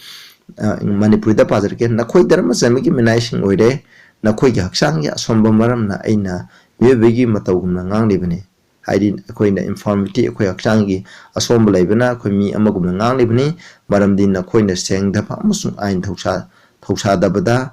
ꯑ, ꯃꯅꯤꯄꯨꯔꯤꯗ ꯄꯥꯖꯔꯛꯀꯦ꯫ "ꯅꯈꯣꯏ ꯙꯔꯃ ꯆꯦꯟꯕꯒꯤ ꯃꯤꯅꯥꯏꯁꯤꯡ ꯑꯣꯏꯔꯦ, ꯅꯈꯣꯏꯒꯤ ꯍꯛꯆꯥꯡꯒꯤ ꯑꯁꯣꯟꯕ ꯃꯔꯝꯅ ꯑꯩꯅ ꯃꯤꯑꯣꯏꯕꯒꯤ ꯃꯇꯧꯒꯨꯝꯅ ꯉꯥꯡꯂꯤꯕꯅꯤ"꯫ ꯍꯥꯏꯗꯤ ꯑꯩꯈꯣꯏꯅ infirmity, ꯑꯩꯈꯣꯏ ꯍꯛꯆꯥꯡꯒꯤ ꯑꯁꯣꯟꯕ ꯂꯩꯕꯅ ꯑꯩꯈꯣꯏ ꯃꯤ ꯑꯃꯒꯨꯝꯅ ꯉꯥꯡꯂꯤꯕꯅꯤ, ꯃꯔꯝꯗꯤ ꯅꯈꯣꯏꯅ ꯁꯦꯡꯗꯕ ꯑꯃꯁꯨꯡ ꯑꯥꯏꯟ ꯊꯧꯁꯥ-, ꯊꯧꯁꯥꯗꯕꯗ,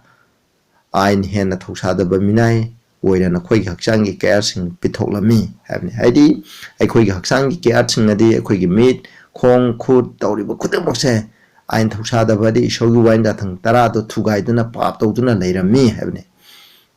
ꯑꯥꯏꯟ ꯍꯦꯟꯅ ꯊꯧꯁꯥꯗꯕ ꯃꯤꯅꯥꯏ ꯑꯣꯏꯅ ꯅꯈꯣꯏꯒꯤ ꯍꯛꯆꯥꯡꯒꯤ ꯀꯌꯥꯠꯁꯤꯡ ꯄꯤꯊꯣꯛꯂꯝꯃꯤ ꯍꯥꯏꯕꯅꯤ꯫ ꯍꯥꯏꯗꯤ ꯑꯩꯈꯣꯏꯒꯤ ꯍꯛꯆꯥꯡꯒꯤ ꯀꯌꯥꯠꯁꯤꯡ ꯑꯗꯤ ꯑꯩꯈꯣꯏꯒꯤ ꯃꯤꯠ, ꯈꯣꯡ, ꯈꯨꯠ ꯇꯧꯔꯤꯕ ꯈꯨꯗꯤꯡꯃꯛꯁꯦ ꯑꯥꯏꯟ ꯊꯧꯁꯥꯗꯕ ꯑꯗꯤ ꯏꯁꯣꯔꯒꯤ ꯋꯥꯌꯦꯟ ꯌꯥꯊꯪ ꯇꯔꯥꯗꯣ ꯊꯨꯒꯥꯏꯗꯨꯅ ꯄꯥꯞ ꯇꯧꯗꯨꯅ ꯂꯩꯔꯝꯃꯤ ꯍꯥꯏꯕꯅꯤ꯫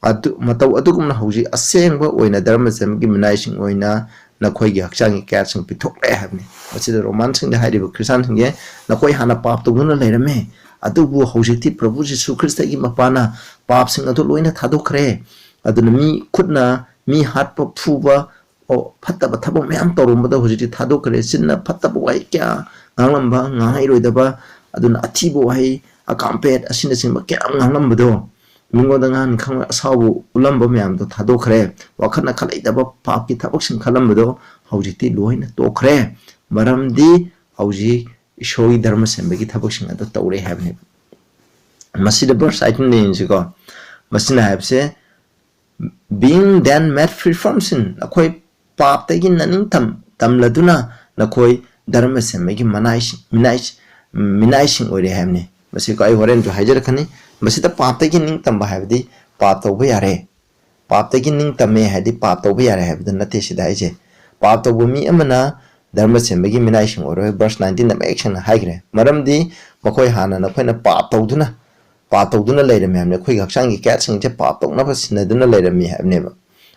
ꯑꯗꯨ, ꯃꯇꯧ ꯑꯗꯨꯒꯨꯝꯅ ꯍꯧꯖꯤꯛ ꯑꯁꯦꯡꯕ ꯑꯣꯏꯅ ꯙꯔꯃ ꯆꯦꯟꯕꯒꯤ ꯃꯤꯅꯥꯏꯁꯤꯡ ꯑꯣꯏꯅ ꯅꯈꯣꯏꯒꯤ ꯍꯛꯆꯥꯡꯒꯤ ꯀꯌꯥꯠꯁꯤꯡ ꯄꯤꯊꯣꯛꯂꯦ ꯍꯥꯏꯕꯅꯤ꯫ ꯃꯁꯤꯗ ꯔꯣꯃꯥꯟꯁꯤꯡꯗ ꯍꯥꯏꯔꯤꯕ ꯈ꯭ꯔꯤꯁꯇꯥꯟꯁꯤꯡꯁꯦ, ꯅꯈꯣꯏ ꯍꯥꯟꯅ ꯄꯥꯞ ꯇꯧꯗꯨꯅ ꯂꯩꯔꯝꯃꯦ, ꯑꯗꯨꯕꯨ ꯍꯧꯖꯤꯛꯇꯤ ꯄ꯭ꯔꯚꯨ ꯖꯤꯁꯨ ꯈ꯭ꯔꯤꯁꯇꯒꯤ ꯃꯄꯥꯟꯅ ꯄꯥꯞꯁꯤꯡ ꯑꯗꯨ ꯂꯣꯏꯅ ꯊꯥꯗꯣꯛꯈ꯭ꯔꯦ꯫ ꯑꯗꯨꯅ ꯃꯤ ꯈꯨꯠꯅ ꯃꯤ ꯍꯥꯠꯄ, ꯐꯨꯕ, ꯑꯣ, ꯐꯠꯇꯕ ꯊꯕꯛ ꯃꯌꯥꯝ ꯇꯧꯔꯝꯕꯗꯣ ꯍꯧꯖꯤꯛꯇꯤ ꯊꯥꯗꯣꯛꯈ꯭ꯔꯦ꯫ ꯆꯤꯟꯅ ꯐꯠꯇꯕ ꯋꯥꯍꯩ ꯀꯌꯥ ꯉꯥꯡꯂꯝꯕ, ꯉꯥꯡꯍꯩꯔꯣꯏꯗꯕ, ꯑꯗꯨꯅ ꯑꯊꯤꯕ ꯋꯥꯍꯩ, ꯑꯀꯥꯝꯄꯦꯠ ꯑꯁꯤꯅꯆꯤꯡꯕ ꯀꯌꯥ ꯑꯃ ꯉꯥꯡꯂꯝꯕꯗꯣ ꯃꯤꯉꯣꯟꯗ ꯉꯥꯡꯅꯤ ꯈꯪꯉꯣꯏ ꯑꯁꯥꯎꯕ ꯎꯠꯂꯝꯕ ꯃꯌꯥꯝꯗꯣ ꯊꯥꯗꯣꯛꯈ꯭ꯔꯦ꯫ ꯋꯥꯈꯜꯅ ꯈꯜꯂꯩꯇꯕ ꯄꯥꯞꯀꯤ ꯊꯕꯛꯁꯤꯡ ꯈꯜꯂꯝꯕꯗꯣ ꯍꯧꯖꯤꯛꯇꯤ ꯂꯣꯏꯅ ꯇꯣꯛꯈ꯭ꯔꯦ꯫ ꯃꯔꯝꯗꯤ ꯍꯧꯖꯤꯛ ꯏꯁꯣꯔꯒꯤ ꯙꯔꯃ ꯁꯦꯝꯕꯒꯤ ꯊꯕꯛꯁꯤꯡ ꯑꯗꯨ ꯇꯧꯔꯦ ꯍꯥꯏꯕꯅꯦꯕ꯫ ꯃꯁꯤꯗ verse eighteen ꯌꯦꯡꯁꯤꯀꯣ꯫ ꯃꯁꯤꯅ ꯍꯥꯏꯕꯁꯦ, "Being then made free from sin", ꯑꯩꯈꯣꯏ ꯄꯥꯞꯇꯒꯤ ꯅꯅꯤꯡ ꯇꯝ-, ꯇꯝꯂꯗꯨꯅ ꯅꯈꯣꯏ ꯙꯔꯃ ꯁꯦꯝꯕꯒꯤ ꯃꯅꯥꯏꯁꯤꯡ, ꯃꯤꯅꯥꯏ-, ꯃꯤꯅꯥꯏꯁꯤꯡ ꯑꯣꯏꯔꯦ ꯍꯥꯏꯕꯅꯤ꯫ ꯃꯁꯤ ꯑꯩ ꯍꯣꯔꯦꯟꯁꯨ ꯍꯥꯏꯖꯔꯛꯀꯅꯤ꯫ ꯃꯁꯤꯗ ꯄꯥꯞꯇꯒꯤ ꯅꯤꯡꯇꯝꯕ ꯍꯥꯏꯕꯗꯤ ꯄꯥꯞ ꯇꯧꯕ ꯌꯥꯔꯦ꯫ ꯄꯥꯞꯇꯒꯤ ꯅꯤꯡꯇꯝꯃꯦ ꯍꯥꯏꯗꯤ ꯄꯥꯞ ꯇꯧꯕ ꯌꯥꯔꯦ ꯍꯥꯏꯕꯗꯨ ꯅꯠꯇꯦ ꯁꯤꯗ ꯍꯥꯏꯁꯦ꯫ ꯄꯥꯞ ꯇꯧꯕ ꯃꯤ ꯑꯃꯅ ꯙꯔꯃ ꯁꯦꯝꯕꯒꯤ ꯃꯤꯅꯥꯏꯁꯤꯡ ꯑꯣꯏꯔꯣꯏ꯫ Verse nineteenꯗ ꯃꯌꯦꯛ ꯁꯦꯡꯅ ꯍꯥꯏꯈ꯭ꯔꯦ꯫ ꯃꯔꯝꯗꯤ ꯃꯈꯣꯏ ꯍꯥꯟꯅ ꯅꯈꯣꯏꯅ ꯄꯥꯞ ꯇꯧꯗꯨꯅ, ꯄꯥꯞ ꯇꯧꯗꯨꯅ ꯂꯩꯔꯝꯃꯤ ꯍꯥꯏꯕꯅꯤ꯫ ꯑꯩꯈꯣꯏꯒꯤ ꯍꯛꯆꯥꯡꯒꯤ ꯀꯌꯥꯠꯁꯤꯡꯁꯦ ꯄꯥꯞ ꯇꯧꯅꯕ ꯁꯤꯟꯅꯗꯨꯅ ꯂꯩꯔꯝꯃꯤ ꯍꯥꯏꯕꯅꯦꯕ꯫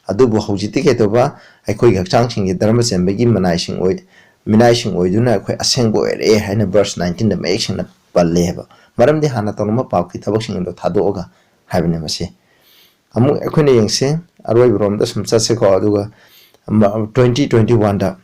ꯑꯗꯨꯕꯨ ꯍꯧꯖꯤꯛꯇꯤ ꯀꯩꯗꯧꯕ? ꯑꯩꯈꯣꯏꯒꯤ ꯍꯛꯆꯥꯡꯁꯤꯡꯁꯦ ꯙꯔꯃ ꯆꯦꯟꯕꯒꯤ ꯃꯅꯥꯏꯁꯤꯡ ꯑꯣꯏ-, ꯃꯤꯅꯥꯏꯁꯤꯡ ꯑꯣꯏꯗꯨꯅ ꯑꯩꯈꯣꯏ ꯑꯁꯦꯡꯕ ꯑꯣꯏꯔꯛꯑꯦ ꯍꯥꯏꯅ verse nineteenꯗ ꯃꯌꯦꯛ ꯁꯦꯡꯅ ꯄꯜꯂꯦ ꯍꯥꯏꯕ꯫ ꯃꯔꯝꯗꯤ ꯍꯥꯟꯅ ꯇꯧꯔꯝꯕ ꯄꯥꯞꯀꯤ ꯊꯕꯛꯁꯤꯡ ꯑꯗꯣ ꯊꯥꯗꯣꯛꯑꯒ ꯍꯥꯏꯕꯅꯦ ꯃꯁꯤ꯫ ꯑꯃꯨꯛ ꯑꯩꯈꯣꯏꯅ ꯌꯦꯡꯁꯤ, ꯑꯔꯣꯏꯕꯔꯣꯝꯗ ꯁꯨꯝ ꯆꯠꯁꯤꯀꯣ, ꯑꯗꯨꯒ ꯃ-, twenty twenty-oneꯗ,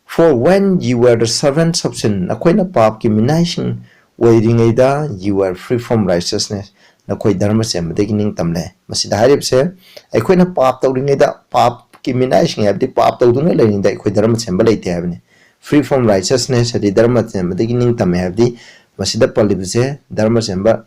"For when you were the servants of sin", ꯅꯈꯣꯏꯅ ꯄꯥꯞꯀꯤ ꯃꯤꯅꯥꯏꯁꯤꯡ ꯑꯣꯏꯔꯤꯉꯩꯗ, "you were free from righteousness", ꯅꯈꯣꯏ ꯙꯔꯃ ꯆꯦꯟꯕꯗꯒꯤ ꯅꯤꯡꯇꯝꯂꯦ꯫ ꯃꯁꯤꯗ ꯍꯥꯏꯔꯤꯕꯁꯦ, ꯑꯩꯈꯣꯏꯅ ꯄꯥꯞ ꯇꯧꯔꯤꯉꯩꯗ, ꯄꯥꯞꯀꯤ ꯃꯤꯅꯥꯏꯁꯤꯡ ꯍꯥꯏꯕꯗꯤ ꯄꯥꯞ ꯇꯧꯗꯨꯅ ꯂꯩꯔꯤꯉꯩꯗ ꯑꯩꯈꯣꯏ ꯙꯔꯃ ꯆꯦꯟꯕ ꯂꯩꯇꯦ ꯍꯥꯏꯕꯅꯤ꯫ "Free from righteousness" ꯍꯥꯏꯗꯤ ꯙꯔꯃ ꯆꯦꯟꯕꯗꯒꯤ ꯅꯤꯡꯇꯝꯃꯦ ꯍꯥꯏꯕꯗꯤ ꯃꯁꯤꯗ ꯄꯜꯂꯤꯕꯁꯦ ꯙꯔꯃ ꯆꯦꯟꯕ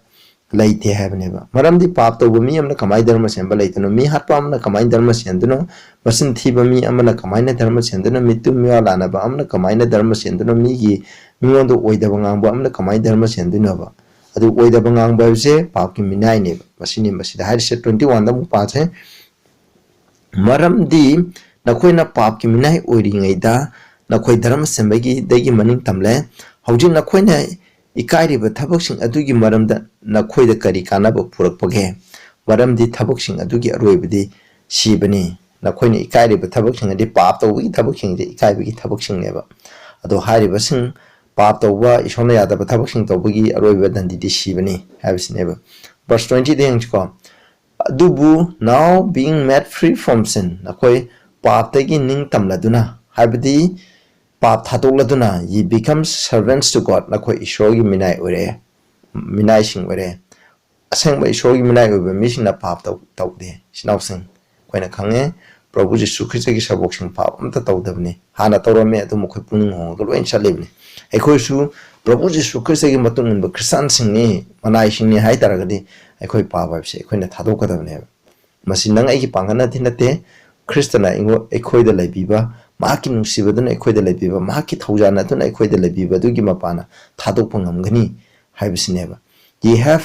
ꯂꯩꯇꯦ ꯍꯥꯏꯕꯅꯦꯕ꯫ ꯃꯔꯝꯗꯤ ꯄꯥꯞ ꯇꯧꯕ ꯃꯤ ꯑꯃꯅ ꯀꯃꯥꯏꯅ ꯙꯔꯃ ꯆꯦꯟꯕ ꯂꯩꯗꯣꯏꯅꯣ? ꯃꯤ ꯍꯥꯠꯄ ꯑꯃꯅ ꯀꯃꯥꯏꯅ ꯙꯔꯃ ꯆꯦꯟꯗꯣꯏꯅꯣ? ꯃꯆꯤꯟ ꯊꯤꯕ ꯃꯤ ꯑꯃꯅ ꯀꯃꯥꯏꯅ ꯙꯔꯃ ꯆꯦꯟꯗꯣꯏꯅꯣ? ꯃꯤꯇꯨꯝ ꯃꯤꯋꯥ ꯂꯥꯟꯅꯕ ꯑꯃꯅ ꯀꯃꯥꯏꯅ ꯙꯔꯃ ꯆꯦꯟꯗꯣꯏꯅꯣ? ꯃꯤꯒꯤ, ꯃꯤꯉꯣꯟꯗ ꯑꯣꯏꯗꯕ ꯉꯥꯡꯕ ꯑꯃꯅ ꯀꯃꯥꯏꯅ ꯙꯔꯃ ꯆꯦꯟꯗꯣꯏꯅꯣꯕ? ꯑꯗꯨ ꯑꯣꯏꯗꯕ ꯉꯥꯡꯕ ꯍꯥꯏꯕꯁꯦ ꯄꯥꯞꯀꯤ ꯃꯤꯅꯥꯏꯅꯦꯕ꯫ ꯃꯁꯤꯅꯤ ꯃꯁꯤꯗ ꯍꯥꯏꯔꯤꯁꯦ꯫ Twenty oneꯗ ꯑꯃꯨꯛ ꯄꯥꯁꯦ꯫ "ꯃꯔꯝꯗꯤ ꯅꯈꯣꯏꯅ ꯄꯥꯞꯀꯤ ꯃꯤꯅꯥꯏ ꯑꯣꯏꯔꯤꯉꯩꯗ ꯅꯈꯣꯏ ꯙꯔꯃ ꯆꯦꯟꯕꯒꯤꯗꯒꯤ ꯃꯅꯤꯡ ꯇꯝꯂꯦ꯫ ꯍꯧꯖꯤꯛ ꯅꯈꯣꯏꯅ ꯏꯀꯥꯏꯔꯤꯕ ꯊꯕꯛꯁꯤꯡ ꯑꯗꯨꯒꯤ ꯃꯔꯝꯗ ꯅꯈꯣꯏꯗ ꯀꯔꯤ ꯀꯥꯟꯅꯕ ꯄꯨꯔꯛꯄꯒꯦ? ꯃꯔꯝꯗꯤ ꯊꯕꯛꯁꯤꯡ ꯑꯗꯨꯒꯤ ꯑꯔꯣꯏꯕꯗꯤ ꯁꯤꯕꯅꯤ꯫" ꯅꯈꯣꯏꯅ ꯏꯀꯥꯏꯔꯤꯕ ꯊꯕꯛꯁꯤꯡ ꯑꯗꯤ ꯄꯥꯞ ꯇꯧꯕꯒꯤ ꯊꯕꯛꯁꯤꯡꯁꯦ ꯏꯀꯥꯏꯕꯒꯤ ꯊꯕꯛꯁꯤꯡꯅꯦꯕ꯫ ꯑꯗꯣ ꯍꯥꯏꯔꯤꯕꯁꯤꯡ ꯄꯥꯞ ꯇꯧꯕ, ꯏꯁꯣꯔꯅ ꯌꯥꯗꯕ ꯊꯕꯛꯁꯤꯡ ꯇꯧꯕꯒꯤ ꯑꯔꯣꯏꯕ ꯗꯟꯗꯤꯗꯤ ꯁꯤꯕꯅꯤ ꯍꯥꯏꯕꯁꯤꯅꯦꯕ꯫ Verse twentyꯗ ꯌꯦꯡꯁꯤꯀꯣ꯫ ꯑꯗꯨꯕꯨ "Now being made free from sin", ꯅꯈꯣꯏ ꯄꯥꯞꯇꯒꯤ ꯅꯤꯡ ꯇꯝꯂꯗꯨꯅ, ꯍꯥꯏꯕꯗꯤ ꯄꯥꯞ ꯊꯥꯗꯣꯛꯂꯗꯨꯅ, "ye become servants to God", ꯅꯈꯣꯏ ꯏꯁꯣꯔꯒꯤ ꯃꯤꯅꯥꯏ ꯑꯣꯏꯔꯛꯑꯦ, ꯃꯤꯅꯥꯏꯁꯤꯡ ꯑꯣꯏꯔꯛꯑꯦ꯫ ꯑꯁꯦꯡꯕ ꯏꯁꯣꯔꯒꯤ ꯃꯤꯅꯥꯏ ꯑꯣꯏꯕ ꯃꯤꯁꯤꯡꯅ ꯄꯥꯞ ꯇꯧ-, ꯇꯧꯗꯦ꯫ ꯏꯆꯤꯟ ꯏꯅꯥꯎꯁꯤꯡ, ꯑꯩꯈꯣꯏꯅ ꯈꯪꯉꯦ, ꯄ꯭ꯔꯚꯨ ꯖꯤꯁꯨ ꯈ꯭ꯔꯤꯁꯇꯒꯤ ꯁꯕꯣꯛꯁꯤꯡ ꯄꯥꯞ ꯑꯝꯇ ꯇꯧꯗꯕꯅꯤ꯫ ꯍꯥꯟꯅ ꯇꯧꯔꯝꯃꯦ, ꯑꯗꯨ ꯃꯈꯣꯏ ꯄꯨꯛꯅꯤꯡ ꯍꯣꯡꯉꯒ ꯂꯣꯏꯅ ꯆꯠꯂꯤꯕꯅꯤ꯫ ꯑꯩꯈꯣꯏꯁꯨ ꯄ꯭ꯔꯚꯨ ꯖꯤꯁꯨ ꯈ꯭ꯔꯤꯁꯇꯒꯤ ꯃꯇꯨꯡ ꯏꯟꯕ ꯈ꯭ꯔꯤꯁꯇꯥꯟꯁꯤꯡꯅꯤ, ꯃꯅꯥꯏꯁꯤꯡꯅꯤ ꯍꯥꯏ ꯇꯥꯔꯒꯗꯤ, ꯑꯩꯈꯣꯏ ꯄꯥꯞ ꯍꯥꯏꯕꯁꯦ ꯑꯩꯈꯣꯏꯅ ꯊꯥꯗꯣꯛꯀꯗꯕꯅꯦꯕ꯫ ꯃꯁꯤ ꯅꯪ ꯑꯩꯒꯤ ꯄꯥꯡꯒꯜꯅꯗꯤ ꯅꯠꯇꯦ, ꯈ꯭ꯔꯤꯁꯇꯅ ꯑꯩꯉꯣ-, ꯑꯩꯈꯣꯏꯗ ꯂꯩꯕꯤꯕ, ꯃꯍꯥꯛꯀꯤ ꯅꯨꯡꯁꯤꯕꯗꯨꯅ ꯑꯩꯈꯣꯏꯗ ꯂꯩꯕꯤꯕ, ꯃꯍꯥꯛꯀꯤ ꯊꯧꯖꯥꯜ ꯑꯗꯨꯅ ꯑꯩꯈꯣꯏꯗ ꯂꯩꯕꯤꯕ ꯑꯗꯨꯒꯤ ꯃꯄꯥꯟꯅ ꯊꯥꯗꯣꯛꯄ ꯉꯝꯒꯅꯤ ꯍꯥꯏꯕꯁꯤꯅꯦꯕ꯫ "Ye have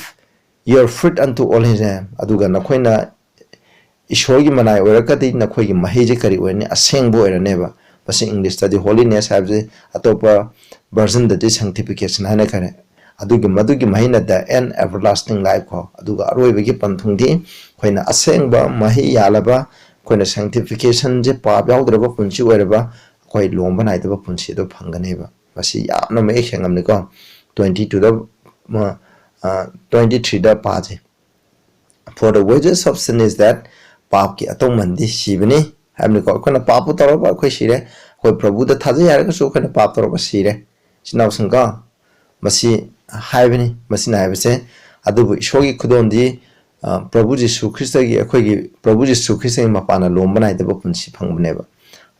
your fruit unto all his hand", ꯑꯗꯨꯒ ꯅꯈꯣꯏꯅ ꯏꯁꯣꯔꯒꯤ ꯃꯅꯥꯏ ꯑꯣꯏꯔꯒꯗꯤ ꯅꯈꯣꯏꯒꯤ ꯃꯍꯩꯁꯦ ꯀꯔꯤ ꯑꯣꯏꯔꯅꯤ? ꯑꯁꯦꯡꯕ ꯑꯣꯏꯔꯅꯦꯕ꯫ ꯃꯁꯤ ꯏꯪꯂꯤꯁꯇꯗꯤ holiness ꯍꯥꯏꯕꯁꯦ, ꯑꯇꯣꯞꯄ version ꯗꯗꯤ sanctification ꯍꯥꯏꯅ ꯈꯪꯅꯩ꯫ ꯑꯗꯨꯒꯤ, ꯃꯗꯨꯒꯤ ꯃꯍꯩꯅ the end everlasting life ꯀꯣ꯫ ꯑꯗꯨꯒ ꯑꯔꯣꯏꯕꯒꯤ ꯄꯟꯊꯨꯡꯗꯤ ꯑꯩꯈꯣꯏꯅ ꯑꯁꯦꯡꯕ ꯃꯍꯩ ꯌꯥꯜꯂꯕ, ꯑꯩꯈꯣꯏꯅ sanctification ꯁꯦ ꯄꯥꯞ ꯌꯥꯎꯗ꯭ꯔꯕ ꯄꯨꯟꯁꯤ ꯑꯣꯏꯔꯕ, ꯑꯩꯈꯣꯏ ꯂꯣꯝꯕ ꯅꯥꯏꯗꯕ ꯄꯨꯟꯁꯤ ꯑꯗꯨ ꯐꯪꯒꯅꯦꯕ꯫ ꯃꯁꯤ ꯌꯥꯝꯅ ꯃꯌꯦꯛ ꯁꯦꯡꯉꯝꯅꯤꯀꯣ꯫ Twenty two ꯗ, ꯑ, ꯑ, twenty three the ꯄꯥꯁꯦ꯫ "For the wages of sin is death", ꯄꯥꯞꯀꯤ ꯑꯇꯧꯃꯟꯗꯤ ꯁꯤꯕꯅꯤ ꯍꯥꯏꯕꯅꯤꯀꯣ꯫ ꯑꯩꯈꯣꯏꯅ ꯄꯥꯞꯄꯨ ꯇꯧꯔꯕ ꯑꯩꯈꯣꯏ ꯁꯤꯔꯦ꯫ ꯑꯩꯈꯣꯏ ꯄ꯭ꯔꯚꯨꯗ ꯊꯥꯖꯩ ꯍꯥꯏꯔꯒꯁꯨ ꯑꯩꯈꯣꯏꯅ ꯄꯥꯞ ꯇꯧꯔꯕ ꯁꯤꯔꯦ꯫ ꯏꯆꯤꯟ ꯏꯅꯥꯎꯁꯤꯡꯀꯣ, ꯃꯁꯤ ꯍꯥꯏꯕꯅꯤ, ꯃꯁꯤꯅ ꯍꯥꯏꯕꯁꯦ꯫ ꯑꯗꯨꯕꯨ ꯏꯁꯣꯔꯒꯤ ꯈꯨꯗꯣꯜꯗꯤ, ꯑ, ꯄ꯭ꯔꯚꯨ ꯖꯤꯁꯨ ꯈ꯭ꯔꯤꯁꯇꯒꯤ, ꯑꯩꯈꯣꯏꯒꯤ ꯄ꯭ꯔꯚꯨ ꯖꯤꯁꯨ ꯈ꯭ꯔꯤꯁꯇꯒꯤ ꯃꯄꯥꯟꯅ ꯂꯣꯝꯕ ꯅꯥꯏꯗꯕ ꯄꯨꯟꯁꯤ ꯐꯪꯕꯅꯦꯕ꯫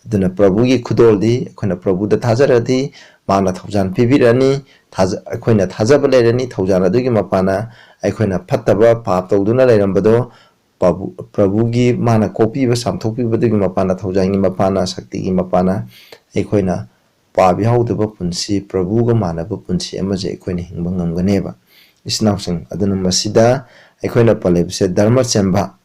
ꯑꯗꯨꯅ ꯄ꯭ꯔꯚꯨꯒꯤ ꯈꯨꯗꯣꯜꯗꯤ ꯑꯩꯈꯣꯏꯅ ꯄ꯭ꯔꯚꯨꯗ ꯊꯥꯖꯔꯗꯤ ꯃꯥꯅ ꯊꯧꯖꯥꯜ ꯄꯤꯕꯤꯔꯅꯤ꯫ ꯊꯥꯖ-, ꯑꯩꯈꯣꯏꯅ ꯊꯥꯖꯕ ꯂꯩꯔꯅꯤ, ꯊꯧꯖꯥꯜ ꯑꯗꯨꯒꯤ ꯃꯄꯥꯟꯅ ꯑꯩꯈꯣꯏꯅ ꯐꯠꯇꯕ ꯄꯥꯞ ꯇꯧꯗꯨꯅ ꯂꯩꯔꯝꯕꯗꯣ ꯄ꯭ꯔꯚꯨ-, ꯄ꯭ꯔꯚꯨꯒꯤ ꯃꯥꯅ ꯀꯣꯛꯄꯤꯕ, ꯆꯥꯝꯊꯣꯛꯄꯤꯕꯗꯨꯒꯤ ꯃꯄꯥꯟꯅ, ꯊꯧꯖꯥꯜꯒꯤ ꯃꯄꯥꯟꯅ, ꯁꯛꯇꯤꯒꯤ ꯃꯄꯥꯟꯅ ꯑꯩꯈꯣꯏꯅ ꯄꯥꯞ ꯌꯥꯎꯗꯕ ꯄꯨꯟꯁꯤ, ꯄ꯭ꯔꯚꯨꯒ ꯃꯥꯟꯅꯕ ꯄꯨꯟꯁꯤ ꯑꯃꯁꯦ ꯑꯩꯈꯣꯏꯅ ꯍꯤꯡꯕ ꯉꯝꯒꯅꯦꯕ꯫ ꯏꯆꯤꯟ ꯏꯅꯥꯎꯁꯤꯡ, ꯑꯗꯨꯅ ꯃꯁꯤꯗ ꯑꯩꯈꯣꯏꯅ ꯄꯜꯂꯤꯕꯁꯦ ꯙꯔꯃ ꯆꯦꯟꯕ,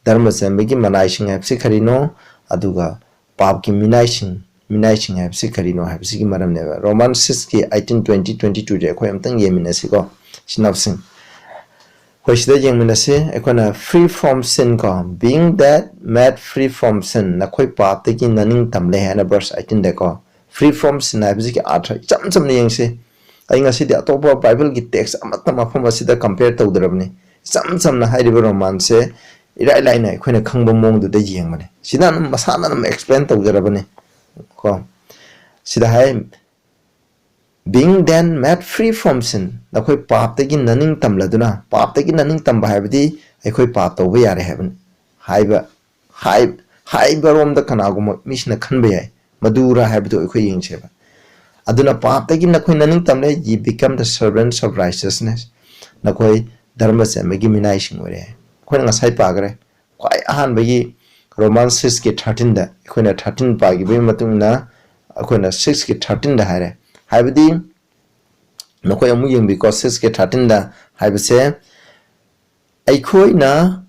ꯙꯔꯃ ꯆꯦꯟꯕꯒꯤ ꯃꯅꯥꯏꯁꯤꯡ ꯍꯥꯏꯕꯁꯤ ꯀꯔꯤꯅꯣ? ꯑꯗꯨꯒ ꯄꯥꯞꯀꯤ ꯃꯤꯅꯥꯏꯁꯤꯡ, ꯃꯤꯅꯥꯏꯁꯤꯡ ꯍꯥꯏꯕꯁꯤ ꯀꯔꯤꯅꯣ ꯍꯥꯏꯕꯁꯤꯒꯤ ꯃꯔꯝꯅꯦꯕ꯫ Romans six ꯀꯤ eighteen, twenty, twenty two ꯁꯦ ꯑꯩꯈꯣꯏ ꯑꯝꯇꯪ ꯌꯦꯡꯃꯤꯟꯅꯁꯤꯀꯣ, ꯏꯆꯤꯟ ꯏꯅꯥꯎꯁꯤꯡ꯫ ꯑꯩꯈꯣꯏ ꯁꯤꯗ ꯌꯦꯡꯃꯤꯟꯅꯁꯤ꯫ ꯑꯩꯈꯣꯏꯅ "Free from sin" ꯀꯣ, "Being that made free from sin", ꯅꯈꯣꯏ ꯄꯥꯞꯇꯒꯤ ꯅꯅꯤꯡ ꯇꯝꯂꯦ ꯍꯥꯏꯅ verse eighteen ꯗꯀꯣ꯫ "Free from sin" ꯍꯥꯏꯕꯁꯤꯒꯤ ꯑꯥꯔꯊ ꯏꯆꯝ ꯆꯝꯅ ꯌꯦꯡꯁꯤ꯫ ꯑꯩ ꯉꯁꯤꯗꯤ ꯑꯇꯣꯞꯄ ꯕꯥꯏꯕꯜꯒꯤ text ꯑꯃꯠꯇ ꯃꯐꯝ ꯑꯁꯤꯗ compare ꯇꯧꯗ꯭ꯔꯕꯅꯤ꯫ ꯏꯆꯝ ꯆꯝꯅ ꯍꯥꯏꯔꯤꯕ ꯔꯣꯃꯥꯟꯁꯦ ꯏꯔꯥꯏ ꯂꯥꯏꯅ ꯑꯩꯈꯣꯏꯅ ꯈꯪꯕ ꯃꯑꯣꯡꯗꯨꯗ ꯌꯦꯡꯕꯅꯦ꯫ ꯁꯤꯗ ꯑꯗꯨꯝ ꯃꯁꯥꯅ ꯑꯗꯨꯝ explain ꯇꯧꯖꯔꯕꯅꯤ ꯀꯣ꯫ ꯁꯤꯗ ꯍꯥꯏ, Being then made free from sin, ꯅꯈꯣꯏ ꯄꯥꯞꯇꯒꯤ ꯅꯅꯤꯡ ꯇꯝꯂꯗꯨꯅ, ꯄꯥꯞꯇꯒꯤ ꯅꯅꯤꯡ ꯇꯝꯕ ꯍꯥꯏꯕꯗꯤ ꯑꯩꯈꯣꯏ ꯄꯥꯞ ꯇꯧꯕ ꯌꯥꯔꯦ ꯍꯥꯏꯕꯅꯤ ꯍꯥꯏꯕ, ꯍꯥꯏ-, ꯍꯥꯏꯕꯔꯣꯝꯗ ꯀꯅꯥꯒꯨꯝꯕ ꯃꯤꯁꯤꯅ ꯈꯟꯕ ꯌꯥꯏ꯫ ꯃꯗꯨꯔꯥ ꯍꯥꯏꯕꯗꯨ ꯑꯩꯈꯣꯏ ꯌꯦꯡꯁꯦꯕ꯫ ꯑꯗꯨꯅ ꯄꯥꯞꯇꯒꯤ ꯅꯈꯣꯏ ꯅꯅꯤꯡ ꯇꯝꯂꯦ, ye become the servants of righteousness, ꯅꯈꯣꯏ ꯙꯔꯃ ꯆꯦꯟꯕꯒꯤ ꯃꯤꯅꯥꯏꯁꯤꯡ ꯑꯣꯏꯔꯦ꯫ ꯑꯩꯈꯣꯏꯅ ꯉꯁꯥꯏ ꯄꯥꯈ꯭ꯔꯦ, ꯈ꯭ꯋꯥꯏ ꯑꯍꯥꯟꯕꯒꯤ Roman six ꯀꯤ thirteen ꯗ, ꯑꯩꯈꯣꯏꯅ thirteen ꯄꯥꯈꯤꯕꯒꯤ ꯃꯇꯨꯡ ꯏꯟꯅ ꯑꯩꯈꯣꯏꯅ six ꯀꯤ thirteen ꯗ ꯍꯥꯏꯔꯦ, ꯍꯥꯏꯕꯗꯤ ꯅꯈꯣꯏ ꯑꯃꯨꯛ ꯌꯦꯡꯕꯤꯀꯣ, six ꯀꯤ thirteen ꯗ ꯍꯥꯏꯕꯁꯦ, ꯑꯩꯈꯣꯏꯅ,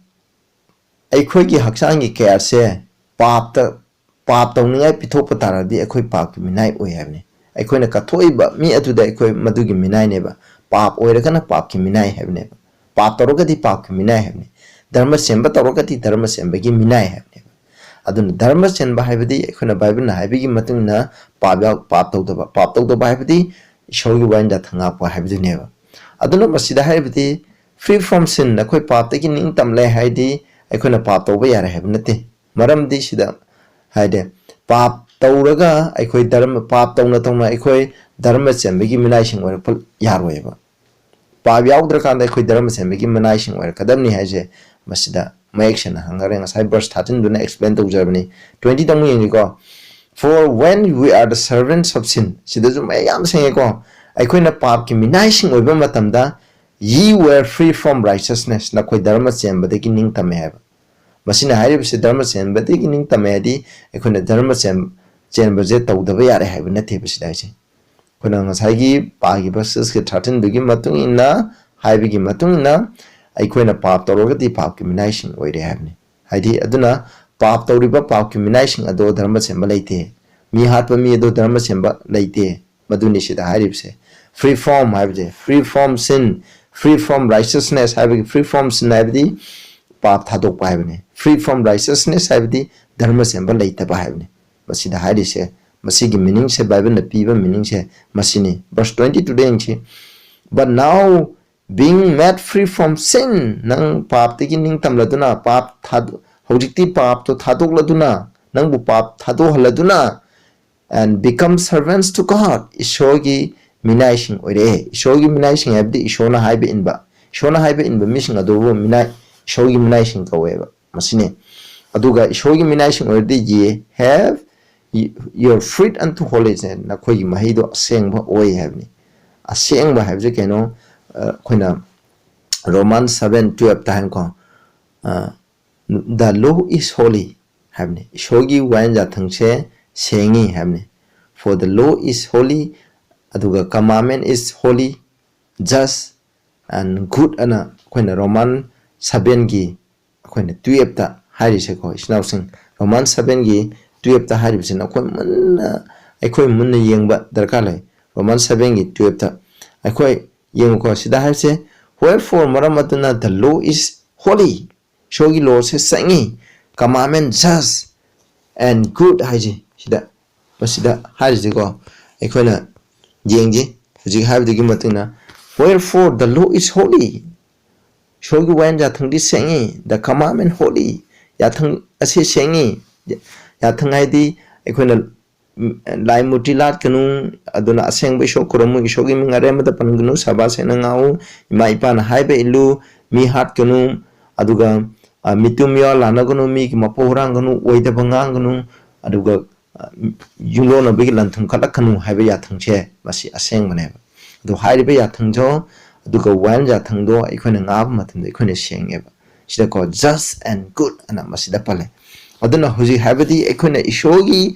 ꯑꯩꯈꯣꯏꯒꯤ ꯍꯛꯆꯥꯡꯒꯤ ꯀꯌꯥꯁꯦ ꯄꯥꯞꯇ, ꯄꯥꯞ ꯇꯧꯅꯤꯡꯉꯥꯏ ꯄꯤꯊꯣꯛꯄ ꯇꯥꯔꯗꯤ ꯑꯩꯈꯣꯏ ꯄꯥꯞꯀꯤ ꯃꯤꯅꯥꯏ ꯑꯣꯏ ꯍꯥꯏꯕꯅꯤ꯫ ꯑꯩꯈꯣꯏꯅ ꯀꯠꯊꯣꯛꯏꯕ ꯃꯤ ꯑꯗꯨꯗ ꯑꯩꯈꯣꯏ ꯃꯗꯨꯒꯤ ꯃꯤꯅꯥꯏꯅꯦꯕ꯫ ꯄꯥꯞ ꯑꯣꯏꯔꯒꯅ ꯄꯥꯞꯀꯤ ꯃꯤꯅꯥꯏ ꯍꯥꯏꯕꯅꯦꯕ꯫ ꯄꯥꯞ ꯇꯧꯔꯒꯗꯤ ꯄꯥꯞꯀꯤ ꯃꯤꯅꯥꯏ ꯍꯥꯏꯕꯅꯤ꯫ ꯙꯔꯃ ꯆꯦꯟꯕ ꯇꯧꯔꯒꯗꯤ ꯙꯔꯃ ꯆꯦꯟꯕꯒꯤ ꯃꯤꯅꯥꯏ ꯍꯥꯏꯕꯅꯦꯕ꯫ ꯑꯗꯨꯅ ꯙꯔꯃ ꯆꯦꯟꯕ ꯍꯥꯏꯕꯗꯤ ꯑꯩꯈꯣꯏꯅ ꯕꯥꯏꯕꯜꯅ ꯍꯥꯏꯕꯒꯤ ꯃꯇꯨꯡ ꯏꯟꯅ ꯄꯥꯞ ꯌꯥꯎ-, ꯄꯥꯞ ꯇꯧꯗꯕ, ꯄꯥꯞ ꯇꯧꯗꯕ ꯍꯥꯏꯕꯗꯤ ꯏꯁꯣꯔꯒꯤ ꯋꯥꯌꯦꯜꯗ ꯊꯪꯉꯥꯛꯄ ꯍꯥꯏꯕꯗꯨꯅꯦꯕ꯫ ꯑꯗꯨꯅ ꯃꯁꯤꯗ ꯍꯥꯏꯔꯤꯕꯗꯤ free from sin, ꯑꯩꯈꯣꯏ ꯄꯥꯞꯇꯒꯤ ꯅꯤꯡꯇꯝꯂꯦ ꯍꯥꯏꯗꯤ ꯑꯩꯈꯣꯏꯅ ꯄꯥꯞ ꯇꯧꯕ ꯌꯥꯔꯦ ꯍꯥꯏꯕ ꯅꯠꯇꯦ꯫ ꯃꯔꯝꯗꯤ ꯁꯤꯗ ꯍꯥꯏꯗꯤ ꯄꯥꯞ ꯇꯧꯔꯒ ꯑꯩꯈꯣꯏ ꯙꯔꯃ, ꯄꯥꯞ ꯇꯧꯅ ꯇꯧꯅ ꯑꯩꯈꯣꯏ ꯙꯔꯃ ꯆꯦꯟꯕꯒꯤ ꯃꯤꯅꯥꯏꯁꯤꯡ ꯑꯣꯏꯔꯛꯄ ꯌꯥꯔꯣꯏꯕ꯫ ꯄꯥꯞ ꯌꯥꯎꯗ꯭ꯔꯀꯥꯟꯗ ꯑꯩꯈꯣꯏ ꯙꯔꯃ ꯆꯦꯟꯕꯒꯤ ꯃꯤꯅꯥꯏꯁꯤꯡ ꯑꯣꯏꯔꯛꯀꯗꯕꯅꯤ ꯍꯥꯏꯁꯦ ꯃꯁꯤꯗ ꯃꯌꯦꯛ ꯁꯦꯡꯅ ꯍꯪꯈꯔꯦ꯫ ꯉꯁꯥꯏ verse thirteen ꯗꯨꯅ explain ꯇꯧꯖꯔꯕꯅꯤ꯫ Twenty ꯗ ꯑꯃꯨꯛ ꯌꯦꯡꯒꯦꯀꯣ꯫ For when we are the servants of sin, ꯁꯤꯗꯁꯨ ꯃꯌꯦꯛ ꯌꯥꯝ ꯁꯦꯡꯉꯦꯀꯣ꯫ ꯑꯩꯈꯣꯏꯅ ꯄꯥꯞꯀꯤ ꯃꯤꯅꯥꯏꯁꯤꯡ ꯑꯣꯏꯕ ꯃꯇꯝꯗ, ye were free from righteousness, ꯅꯈꯣꯏ ꯙꯔꯃ ꯆꯦꯟꯕꯗꯒꯤ ꯅꯤꯡꯇꯝꯃꯦ ꯍꯥꯏꯕ꯫ ꯃꯁꯤꯅ ꯍꯥꯏꯔꯤꯕꯁꯤ ꯙꯔꯃ ꯆꯦꯟꯕꯗꯒꯤ ꯅꯤꯡꯇꯝꯃꯦ ꯍꯥꯏꯗꯤ ꯑꯩꯈꯣꯏꯅ ꯙꯔꯃ ꯆꯦꯟ-, ꯆꯦꯟꯕꯁꯦ ꯇꯧꯗꯕ ꯌꯥꯔꯦ ꯍꯥꯏꯕ ꯅꯠꯇꯦꯕ ꯁꯤꯗ ꯍꯥꯏꯁꯦ꯫ ꯑꯩꯈꯣꯏꯅ ꯉꯁꯥꯏꯒꯤ ꯄꯥꯈꯤꯕ six ꯀꯤ thirteen ꯗꯨꯒꯤ ꯃꯇꯨꯡ ꯏꯟꯅ, ꯍꯥꯏꯕꯒꯤ ꯃꯇꯨꯡ ꯏꯟꯅ, ꯑꯩꯈꯣꯏꯅ ꯄꯥꯞ ꯇꯧꯔꯒꯗꯤ ꯄꯥꯞꯀꯤ ꯃꯤꯅꯥꯏꯁꯤꯡ ꯑꯣꯏꯔꯦ ꯍꯥꯏꯕꯅꯤ꯫ ꯍꯥꯏꯗꯤ, ꯑꯗꯨꯅ ꯄꯥꯞ ꯇꯧꯔꯤꯕ ꯄꯥꯞꯀꯤ ꯃꯤꯅꯥꯏꯁꯤꯡ ꯑꯗꯣ ꯙꯔꯃ ꯆꯦꯟꯕ ꯂꯩꯇꯦ꯫ ꯃꯤ ꯍꯥꯠꯄ ꯃꯤ ꯑꯗꯣ ꯙꯔꯃ ꯆꯦꯟꯕ ꯂꯩꯇꯦ꯫ ꯃꯗꯨꯅꯤ ꯁꯤꯗ ꯍꯥꯏꯔꯤꯕꯁꯦ꯫ Free from ꯍꯥꯏꯕꯁꯦ, free from sin, free from righteousness ꯍꯥꯏꯕꯒꯤ free from sin ꯍꯥꯏꯕꯗꯤ ꯄꯥꯞ ꯊꯥꯗꯣꯛꯄ ꯍꯥꯏꯕꯅꯤ꯫ Free from righteousness ꯍꯥꯏꯕꯗꯤ ꯙꯔꯃ ꯆꯦꯟꯕ ꯂꯩꯇꯕ ꯍꯥꯏꯕꯅꯤ꯫ ꯃꯁꯤꯗ ꯍꯥꯏꯔꯤꯁꯦ, ꯃꯁꯤꯒꯤ meaning ꯁꯦ, ꯕꯥꯏꯕꯜꯅ ꯄꯤꯕ meaning ꯁꯦ ꯃꯁꯤꯅꯤ꯫ Verse twenty two ꯗ ꯌꯦꯡꯁꯤ꯫ But now, being made free from sin, ꯅꯪ ꯄꯥꯞꯇꯒꯤ ꯅꯤꯡꯇꯝꯂꯗꯨꯅ, ꯄꯥꯞ ꯊꯥꯗꯣ-, ꯍꯧꯖꯤꯛꯇꯤ ꯄꯥꯞꯇꯣ ꯊꯥꯗꯣꯛꯂꯗꯨꯅ, ꯅꯪꯕꯨ ꯄꯥꯞ ꯊꯥꯗꯣꯛꯍꯜꯂꯗꯨꯅ, and become servants to God, ꯏꯁꯣꯔꯒꯤ ꯃꯤꯅꯥꯏꯁꯤꯡ ꯑꯣꯏꯔꯛꯑꯦ꯫ ꯏꯁꯣꯔꯒꯤ ꯃꯤꯅꯥꯏꯁꯤꯡ ꯍꯥꯏꯕꯗꯤ ꯏꯁꯣꯔꯅ ꯍꯥꯏꯕ ꯏꯟꯕ, ꯏꯁꯣꯔꯅ ꯍꯥꯏꯕ ꯏꯟꯕ ꯃꯤꯁꯤꯡ ꯑꯗꯨꯕꯨ ꯃꯤꯅꯥꯏ, ꯏꯁꯣꯔꯒꯤ ꯃꯤꯅꯥꯏꯁꯤꯡ ꯀꯧꯋꯦꯕ꯫ ꯃꯁꯤꯅꯤ꯫ ꯑꯗꯨꯒ ꯏꯁꯣꯔꯒꯤ ꯃꯤꯅꯥꯏꯁꯤꯡ ꯑꯣꯏꯔꯗꯤ, "Ye have your fruit unto holiness", ꯅꯈꯣꯏꯒꯤ ꯃꯍꯩꯗꯣ ꯑꯁꯦꯡꯕ ꯑꯣꯏ ꯍꯥꯏꯕꯅꯤ꯫ ꯑꯁꯦꯡꯕ ꯍꯥꯏꯕꯁꯦ ꯀꯩꯅꯣ? ꯑ, ꯑꯩꯈꯣꯏꯅ Roman seven twelve ꯇ ꯍꯥꯏꯀꯣ, ꯑ, "The law is holy" ꯍꯥꯏꯕꯅꯤ꯫ ꯏꯁꯣꯔꯒꯤ ꯋꯥꯌꯦꯜ ꯌꯥꯊꯪꯁꯦ ꯁꯦꯡꯉꯤ ꯍꯥꯏꯕꯅꯤ꯫ "For the law is holy", ꯑꯗꯨꯒ "Commandment is holy, just and good" ꯑꯅ ꯑꯩꯈꯣꯏꯅ Roman seven ꯒꯤ ꯑꯩꯈꯣꯏꯅ twelve ꯇ ꯍꯥꯏꯔꯤꯁꯦꯀꯣ, ꯏꯆꯤꯟ ꯏꯅꯥꯎꯁꯤꯡ, Roman seven ꯒꯤ twelve ꯇ ꯍꯥꯏꯔꯤꯕꯁꯤꯅ ꯑꯩꯈꯣꯏ ꯃꯨꯟꯅ, ꯑꯩꯈꯣꯏ ꯃꯨꯟꯅ ꯌꯦꯡꯕ ꯗꯔꯀꯥꯔ ꯂꯩ꯫ Roman seven ꯒꯤ twelve ꯇ ꯑꯩꯈꯣꯏ ꯌꯦꯡꯉꯨꯀꯣ, ꯁꯤꯗ ꯍꯥꯏꯔꯤꯁꯦ, "Wherefore", ꯃꯔꯝ ꯑꯗꯨꯅ, "the law is holy", ꯏꯁꯣꯔꯒꯤ law ꯁꯦ ꯁꯦꯡꯉꯤ, "commandment just and good" ꯍꯥꯏꯁꯦ ꯁꯤꯗ, ꯃꯁꯤꯗ ꯍꯥꯏꯔꯤꯁꯦꯀꯣ, ꯑꯩꯈꯣꯏꯅ ꯌꯦꯡꯁꯤ ꯍꯧꯖꯤꯛ ꯍꯥꯏꯕꯗꯨꯒꯤ ꯃꯇꯨꯡ ꯏꯟꯅ, "Wherefore the law is holy", ꯏꯁꯣꯔꯒꯤ ꯋꯥꯌꯦꯜ ꯌꯥꯊꯪꯗꯤ ꯁꯦꯡꯉꯤ, "the commandment holy", ꯌꯥꯊꯪ ꯑꯁꯤ ꯁꯦꯡꯉꯤ, ꯌꯥꯊꯪ ꯍꯥꯏꯗꯤ ꯑꯩꯈꯣꯏꯅ ꯎꯝ, ꯂꯥꯏ ꯃꯨꯔꯇꯤ ꯂꯥꯠꯀꯅꯨ, ꯑꯗꯨꯅ ꯑꯁꯦꯡꯕ ꯏꯁꯣꯔ ꯈꯨꯔꯨꯝꯃꯨ, ꯏꯁꯣꯔꯒꯤ ꯃꯤꯡ ꯑꯔꯦꯝꯕꯗ ꯄꯟꯒꯅꯨ, ꯁꯥꯕꯥꯁ ꯁꯦꯡꯅ ꯉꯥꯡꯉꯨ, ꯏꯃꯥ ꯏꯄꯥꯅ ꯍꯥꯏꯕ ꯏꯜꯂꯨ, ꯃꯤ ꯍꯥꯠꯀꯅꯨ, ꯑꯗꯨꯒ, ꯑ, ꯃꯤꯇꯨꯝ ꯃꯤꯋꯥ ꯂꯥꯟꯅꯒꯅꯨ, ꯃꯤꯒꯤ ꯃꯄꯣꯠ ꯍꯨꯔꯥꯟꯒꯅꯨ, ꯑꯣꯏꯗꯕ ꯉꯥꯡꯒꯅꯨ, ꯑꯗꯨꯒ, ꯑ, ꯌꯨꯝꯂꯣꯟꯅꯕꯒꯤ ꯂꯟ ꯊꯨꯝ ꯈꯠꯂꯛꯀꯅꯨ ꯍꯥꯏꯕ ꯌꯥꯊꯪꯁꯦ, ꯃꯁꯤ ꯑꯁꯦꯡꯕꯅꯦꯕ꯫ ꯑꯗꯣ ꯍꯥꯏꯔꯤꯕ ꯌꯥꯊꯪꯗꯣ, ꯑꯗꯨꯒ ꯋꯥꯌꯦꯜ ꯌꯥꯊꯪꯗꯣ ꯑꯩꯈꯣꯏꯅ ꯉꯥꯕ ꯃꯇꯝꯗ ꯑꯩꯈꯣꯏꯅ ꯁꯦꯡꯉꯦꯕ꯫ ꯁꯤꯗꯀꯣ, "just and good" ꯑꯅ ꯃꯁꯤꯗ ꯄꯜꯂꯦ꯫ ꯑꯗꯨꯅ ꯍꯧꯖꯤꯛ ꯍꯥꯏꯕꯗꯤ ꯑꯩꯈꯣꯏꯅ ꯏꯁꯣꯔꯒꯤ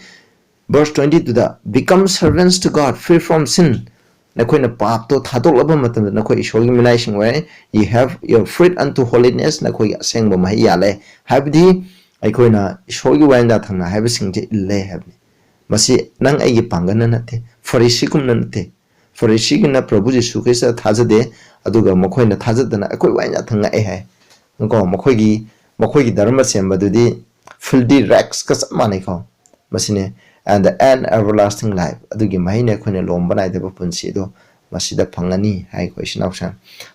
verse twenty two the, "Become servants to God, free from sin", ꯅꯈꯣꯏꯅ ꯄꯥꯞꯇꯣ ꯊꯥꯗꯣꯛꯂꯕ ꯃꯇꯝꯗ ꯅꯈꯣꯏ ꯏꯁꯣꯔꯒꯤ ꯃꯤꯅꯥꯏꯁꯤꯡ ꯑꯣꯏꯔꯦ꯫ "Ye have your fruit unto holiness", ꯅꯈꯣꯏꯒꯤ ꯑꯁꯦꯡꯕ ꯃꯍꯩ ꯌꯥꯜꯂꯦ꯫ ꯍꯥꯏꯕꯗꯤ ꯑꯩꯈꯣꯏꯅ ꯏꯁꯣꯔꯒꯤ ꯋꯥꯌꯦꯜ ꯌꯥꯊꯪꯅ ꯍꯥꯏꯕꯁꯤꯡꯁꯦ ꯏꯜꯂꯦ ꯍꯥꯏꯕꯅꯤ꯫ ꯃꯁꯤ ꯅꯪ ꯑꯩꯒꯤ ꯄꯥꯡꯒꯜꯅ ꯅꯠꯇꯦ, ꯐꯔꯤꯁꯤꯒꯨꯝꯅ ꯅꯠꯇꯦ꯫ ꯐꯔꯤꯁꯤꯒꯤꯅ ꯄ꯭ꯔꯚꯨ ꯖꯤꯁꯨ ꯈ꯭ꯔꯤꯁꯇ ꯊꯥꯖꯗꯦ, ꯑꯗꯨꯒ ꯃꯈꯣꯏꯅ ꯊꯥꯖꯗꯅ ꯑꯩꯈꯣꯏ ꯋꯥꯌꯦꯜ ꯌꯥꯊꯪ ꯉꯥꯛꯑꯦ ꯍꯥꯏ꯫ ꯀꯣ, ꯃꯈꯣꯏꯒꯤ, ꯃꯈꯣꯏꯒꯤ ꯙꯔꯃ ꯁꯦꯝꯕꯗꯨꯗꯤ filthy rags ꯀ ꯆꯞ ꯃꯥꯟꯅꯩꯀꯣ꯫ ꯃꯁꯤꯅꯦ, "And the end everlasting life", ꯑꯗꯨꯒꯤ ꯃꯍꯩꯅ ꯑꯩꯈꯣꯏꯅ ꯂꯣꯝꯕ ꯅꯥꯏꯗꯕ ꯄꯨꯟꯁꯤ ꯑꯗꯣ ꯃꯁꯤꯗ ꯐꯪꯒꯅꯤ ꯍꯥꯏꯀꯣ, ꯏꯆꯤꯟ ꯏꯅꯥꯎꯁꯤꯡ꯫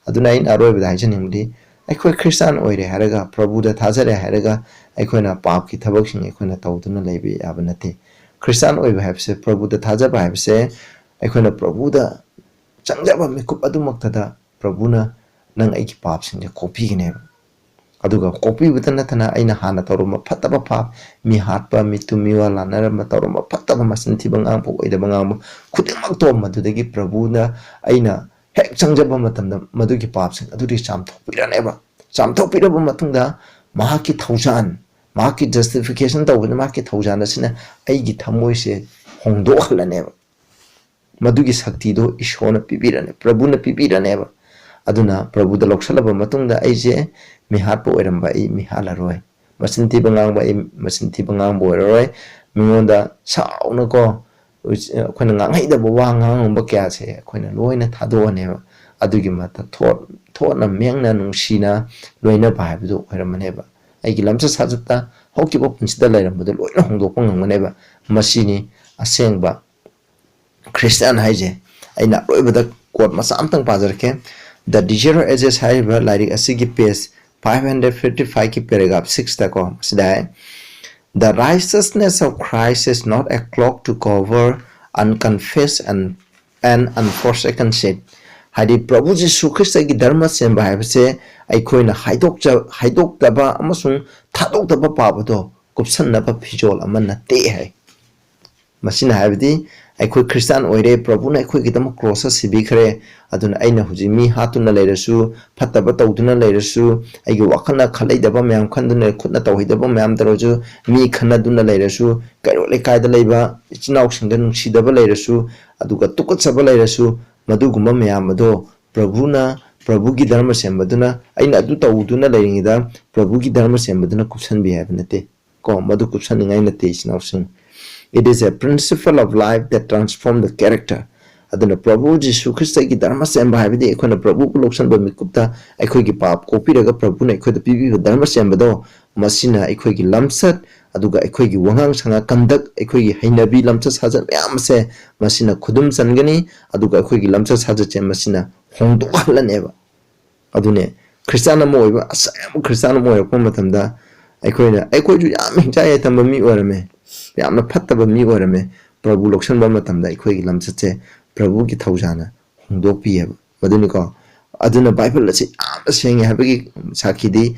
ꯑꯗꯨꯅ ꯑꯩꯅ ꯑꯔꯣꯏꯕꯗ ꯍꯥꯏꯖꯅꯤꯡꯕꯗꯤ, ꯑꯩꯈꯣꯏ ꯈ꯭ꯔꯤꯁꯇꯥꯟ ꯑꯣꯏꯔꯦ ꯍꯥꯏꯔꯒ, ꯄ꯭ꯔꯚꯨꯗ ꯊꯥꯖꯔꯦ ꯍꯥꯏꯔꯒ, ꯑꯩꯈꯣꯏꯅ ꯄꯥꯞꯀꯤ ꯊꯕꯛꯁꯤꯡ ꯑꯩꯈꯣꯏꯅ ꯇꯧꯗꯨꯅ ꯂꯩꯕ ꯌꯥꯕ ꯅꯠꯇꯦ꯫ ꯈ꯭ꯔꯤꯁꯇꯥꯟ ꯑꯣꯏꯕ ꯍꯥꯏꯕꯁꯦ, ꯄ꯭ꯔꯚꯨꯗ ꯊꯥꯖꯕ ꯍꯥꯏꯕꯁꯦ, ꯑꯩꯈꯣꯏꯅ ꯄ꯭ꯔꯚꯨꯗ ꯆꯪꯖꯕ ꯃꯤꯀꯨꯞ ꯑꯗꯨꯃꯛꯇꯗ ꯄ꯭ꯔꯚꯨꯅ ꯅꯪ ꯑꯩꯒꯤ ꯄꯥꯞꯁꯤꯡꯁꯦ ꯀꯣꯛꯄꯤꯒꯅꯦꯕ꯫ ꯑꯗꯨꯒ ꯀꯣꯛꯄꯤꯕꯇ ꯅꯠꯇꯅ ꯑꯩꯅ ꯍꯥꯟꯅ ꯇꯧꯔꯝꯕ ꯐꯠꯇꯕ ꯄꯥꯞ, ꯃꯤ ꯍꯥꯠꯄ, ꯃꯤ ꯇꯨꯝ, ꯃꯤ ꯋꯥ ꯂꯥꯟꯅꯔꯝꯕ, ꯇꯧꯔꯝꯕ ꯐꯠꯇꯕ, ꯃꯆꯤꯟ ꯊꯤꯕ ꯉꯥꯡꯕ, ꯑꯣꯏꯗꯕ ꯉꯥꯡꯕ ꯈꯨꯗꯤꯡꯃꯛꯇꯣ, ꯃꯗꯨꯗꯒꯤ ꯄ꯭ꯔꯚꯨꯅ ꯑꯩꯅ ꯍꯦꯛ ꯆꯪꯖꯕ ꯃꯇꯝꯗ ꯃꯗꯨꯒꯤ ꯄꯥꯞꯁꯤꯡ ꯑꯗꯨꯗꯤ ꯆꯥꯝꯊꯣꯛꯄꯤꯔꯅꯦꯕ꯫ ꯆꯥꯝꯊꯣꯛꯄꯤꯔꯕ ꯃꯇꯨꯡꯗ ꯃꯍꯥꯛꯀꯤ ꯊꯧꯖꯥꯟ, ꯃꯍꯥꯛꯀꯤ justification ꯇꯧꯕꯗ ꯃꯍꯥꯛꯀꯤ ꯊꯧꯖꯥꯟ ꯑꯁꯤꯅ ꯑꯩꯒꯤ ꯊꯃꯣꯏꯁꯦ ꯍꯣꯡꯗꯣꯛꯍꯜꯂꯅꯦꯕ꯫ ꯃꯗꯨꯒꯤ ꯁꯛꯇꯤꯗꯣ ꯏꯁꯣꯔꯅ ꯄꯤꯕꯤꯔꯅꯦ, ꯄ꯭ꯔꯚꯨꯅ ꯄꯤꯕꯤꯔꯅꯦꯕ꯫ ꯑꯗꯨꯅ ꯄ꯭ꯔꯚꯨꯗ ꯂꯧꯁꯜꯂꯕ ꯃꯇꯨꯡꯗ ꯑꯩꯁꯦ ꯃꯤꯍꯥꯠꯄ ꯑꯣꯏꯔꯝꯕ ꯑꯩ ꯃꯤꯍꯥꯠꯂꯔꯣꯏ, ꯃꯆꯤꯟ ꯊꯤꯕ ꯉꯥꯡꯕ ꯑꯩ ꯃꯆꯤꯟ ꯊꯤꯕ ꯉꯥꯡꯕ ꯑꯣꯏꯔꯔꯣꯏ, ꯃꯤꯉꯣꯟꯗ ꯁꯥꯎꯅꯀꯣ ꯑꯩꯈꯣꯏꯅ ꯉꯥꯡꯍꯩꯗꯕ ꯋꯥ ꯉꯥꯡꯉꯝꯕ ꯀꯌꯥꯁꯦ ꯑꯩꯈꯣꯏꯅ ꯂꯣꯏꯅ ꯊꯥꯗꯣꯛꯑꯅꯦꯕ꯫ ꯑꯗꯨꯒꯤ ꯃꯊꯛ ꯊꯣꯠ-, ꯊꯣꯠꯅ ꯃꯦꯡꯅ ꯅꯨꯡꯁꯤꯅ ꯂꯣꯏꯅꯕ ꯍꯥꯏꯕꯗꯨ ꯑꯣꯏꯔꯝꯃꯅꯦꯕ꯫ ꯑꯩꯒꯤ ꯂꯝꯆꯠ ꯁꯥꯖꯠꯇ ꯍꯧꯈꯤꯕ ꯄꯨꯟꯁꯤꯗ ꯂꯩꯔꯝꯕꯗꯨ ꯂꯣꯏꯅ ꯍꯣꯡꯗꯣꯛꯄ ꯉꯝꯒꯅꯦꯕ꯫ ꯃꯁꯤꯅꯤ ꯑꯁꯦꯡꯕ ꯈ꯭ꯔꯤꯁꯇꯤꯌꯥꯟ ꯍꯥꯏꯁꯦ꯫ ꯑꯩꯅ ꯑꯔꯣꯏꯕꯗ quote ꯃꯆꯥ ꯑꯃꯇꯪ ꯄꯥꯖꯔꯛꯀꯦ꯫ The Desire of Ages ꯍꯥꯏꯔꯤꯕ ꯂꯥꯏꯔꯤꯛ ꯑꯁꯤꯒꯤ page five hundred fifty five ꯀꯤ paragraph six ꯇꯀꯣ, ꯃꯁꯤꯗ ꯍꯥꯏ, "The righteousness of Christ is not a cloak to cover unconfessed and, and unforsaken sin." ꯍꯥꯏꯗꯤ ꯄ꯭ꯔꯚꯨ ꯖꯤꯁꯨ ꯈ꯭ꯔꯤꯁꯇꯒꯤ ꯙꯔꯃ ꯆꯦꯟꯕ ꯍꯥꯏꯕꯁꯦ ꯑꯩꯈꯣꯏꯅ ꯍꯥꯏꯗꯣꯛꯆ-, ꯍꯥꯏꯗꯣꯛꯇꯕ ꯑꯃꯁꯨꯡ ꯊꯥꯗꯣꯛꯇꯕ ꯄꯥꯞ ꯑꯗꯣ ꯀꯨꯞꯁꯟꯅꯕ ꯐꯤꯖꯣꯜ ꯑꯃ ꯅꯠꯇꯦ ꯍꯥꯏ꯫ ꯃꯁꯤꯅ ꯍꯥꯏꯕꯗꯤ ꯑꯩꯈꯣꯏ ꯈ꯭ꯔꯤꯁꯇꯥꯟ ꯑꯣꯏꯔꯦ, ꯄ꯭ꯔꯚꯨꯅ ꯑꯩꯈꯣꯏꯒꯤꯗꯃꯛ ꯀ꯭ꯔꯣꯁꯇ ꯁꯤꯕꯤꯈ꯭ꯔꯦ, ꯑꯗꯨꯅ ꯑꯩꯅ ꯍꯧꯖꯤꯛ ꯃꯤ ꯍꯥꯠꯇꯨꯅ ꯂꯩꯔꯁꯨ, ꯐꯠꯇꯕ ꯇꯧꯗꯨꯅ ꯂꯩꯔꯁꯨ, ꯑꯩꯒꯤ ꯋꯥꯈꯜꯅ ꯈꯜꯂꯩꯗꯕ ꯃꯌꯥꯝ ꯈꯟꯗꯨꯅ, ꯈꯨꯠꯅ ꯇꯧꯍꯩꯗꯕ ꯃꯌꯥꯝ ꯇꯧꯔꯁꯨ, ꯃꯤ ꯈꯟꯅꯗꯨꯅ ꯂꯩꯔꯁꯨ, ꯀꯩꯔꯣꯜ ꯂꯩꯀꯥꯏꯗ ꯂꯩꯕ ꯏꯆꯤꯟ ꯏꯅꯥꯎꯁꯤꯡꯗ ꯅꯨꯡꯁꯤꯗꯕ ꯂꯩꯔꯁꯨ, ꯑꯗꯨꯒ ꯇꯨꯀꯠꯆꯕ ꯂꯩꯔꯁꯨ, ꯃꯗꯨꯒꯨꯝꯕ ꯃꯌꯥꯝ ꯑꯗꯣ ꯄ꯭ꯔꯚꯨꯅ, ꯄ꯭ꯔꯚꯨꯒꯤ ꯙꯔꯃ ꯁꯦꯝꯕꯗꯨꯅ, ꯑꯩꯅ ꯑꯗꯨ ꯇꯧꯗꯨꯅ ꯂꯩꯔꯤꯉꯩꯗ ꯄ꯭ꯔꯚꯨꯒꯤ ꯙꯔꯃ ꯁꯦꯝꯕꯗꯨꯅ ꯀꯨꯞꯁꯟꯕꯤ ꯍꯥꯏꯕ ꯅꯠꯇꯦ꯫ ꯀꯣ, ꯃꯗꯨ ꯀꯨꯞꯁꯟꯅꯤꯡꯉꯥꯏ ꯅꯠꯇꯦ, ꯏꯆꯤꯟ ꯏꯅꯥꯎꯁꯤꯡ꯫ It is a principle of life that transform the character. ꯑꯗꯨꯅ ꯄ꯭ꯔꯚꯨ ꯖꯤꯁꯨ ꯈ꯭ꯔꯤꯁꯇꯒꯤ ꯙꯔꯃ ꯆꯦꯟꯕ ꯍꯥꯏꯕꯗꯤ ꯑꯩꯈꯣꯏꯅ ꯄ꯭ꯔꯚꯨꯕꯨ ꯂꯧꯁꯤꯟꯕ ꯃꯤꯀꯨꯞꯇ ꯑꯩꯈꯣꯏꯒꯤ ꯄꯥꯞ ꯀꯣꯛꯄꯤꯔꯒ ꯄ꯭ꯔꯚꯨꯅ ꯑꯩꯈꯣꯏꯗ ꯄꯤꯕꯤꯕ ꯙꯔꯃ ꯆꯦꯟꯕꯗꯣ, ꯃꯁꯤꯅ ꯑꯩꯈꯣꯏꯒꯤ ꯂꯝꯆꯠ, ꯑꯗꯨꯒ ꯑꯩꯈꯣꯏꯒꯤ ꯋꯥꯉꯥꯡ ꯁꯉꯥꯡ, conduct, ꯑꯩꯈꯣꯏꯒꯤ ꯍꯩꯅꯕꯤ, ꯂꯝꯆꯠ ꯁꯥꯖꯠ ꯃꯌꯥꯝ ꯑꯁꯦ ꯃꯁꯤꯅ ꯈꯨꯗꯨꯝ ꯆꯟꯒꯅꯤ, ꯑꯗꯨꯒ ꯑꯩꯈꯣꯏꯒꯤ ꯂꯝꯆꯠ ꯁꯥꯖꯠꯁꯦ ꯃꯁꯤꯅ ꯍꯣꯡꯗꯣꯛꯍꯜꯂꯅꯦꯕ꯫ ꯑꯗꯨꯅꯦ, ꯈ꯭ꯔꯤꯁꯇꯥꯟ ꯑꯃ ꯑꯣꯏꯕ, ꯑꯁꯦꯡꯕ ꯈ꯭ꯔꯤꯁꯇꯥꯟ ꯑꯃ ꯑꯣꯏꯔꯛꯄ ꯃꯇꯝꯗ ꯑꯩꯈꯣꯏꯅ, ꯑꯩꯈꯣꯏꯁꯨ ꯌꯥꯝ ꯍꯤꯡꯆꯥꯏ ꯌꯥꯏꯊꯝꯕ ꯃꯤ ꯑꯣꯏꯔꯝꯃꯦ, ꯌꯥꯝꯅ ꯐꯠꯇꯕ ꯃꯤ ꯑꯣꯏꯔꯝꯃꯦ꯫ ꯄ꯭ꯔꯚꯨ ꯂꯧꯁꯤꯟꯕ ꯃꯇꯝꯗ ꯑꯩꯈꯣꯏꯒꯤ ꯂꯝꯆꯠꯁꯦ ꯄ꯭ꯔꯚꯨꯒꯤ ꯊꯧꯖꯥꯅ ꯍꯣꯡꯗꯣꯛꯄꯤꯌꯦꯕ꯫ ꯃꯗꯨꯅꯤꯀꯣ꯫ ꯑꯗꯨꯅ ꯕꯥꯏꯕꯜ ꯑꯁꯤ ꯌꯥꯝꯅ ꯁꯦꯡꯉꯦ ꯍꯥꯏꯕꯒꯤ ꯁꯥꯈꯤꯗꯤ,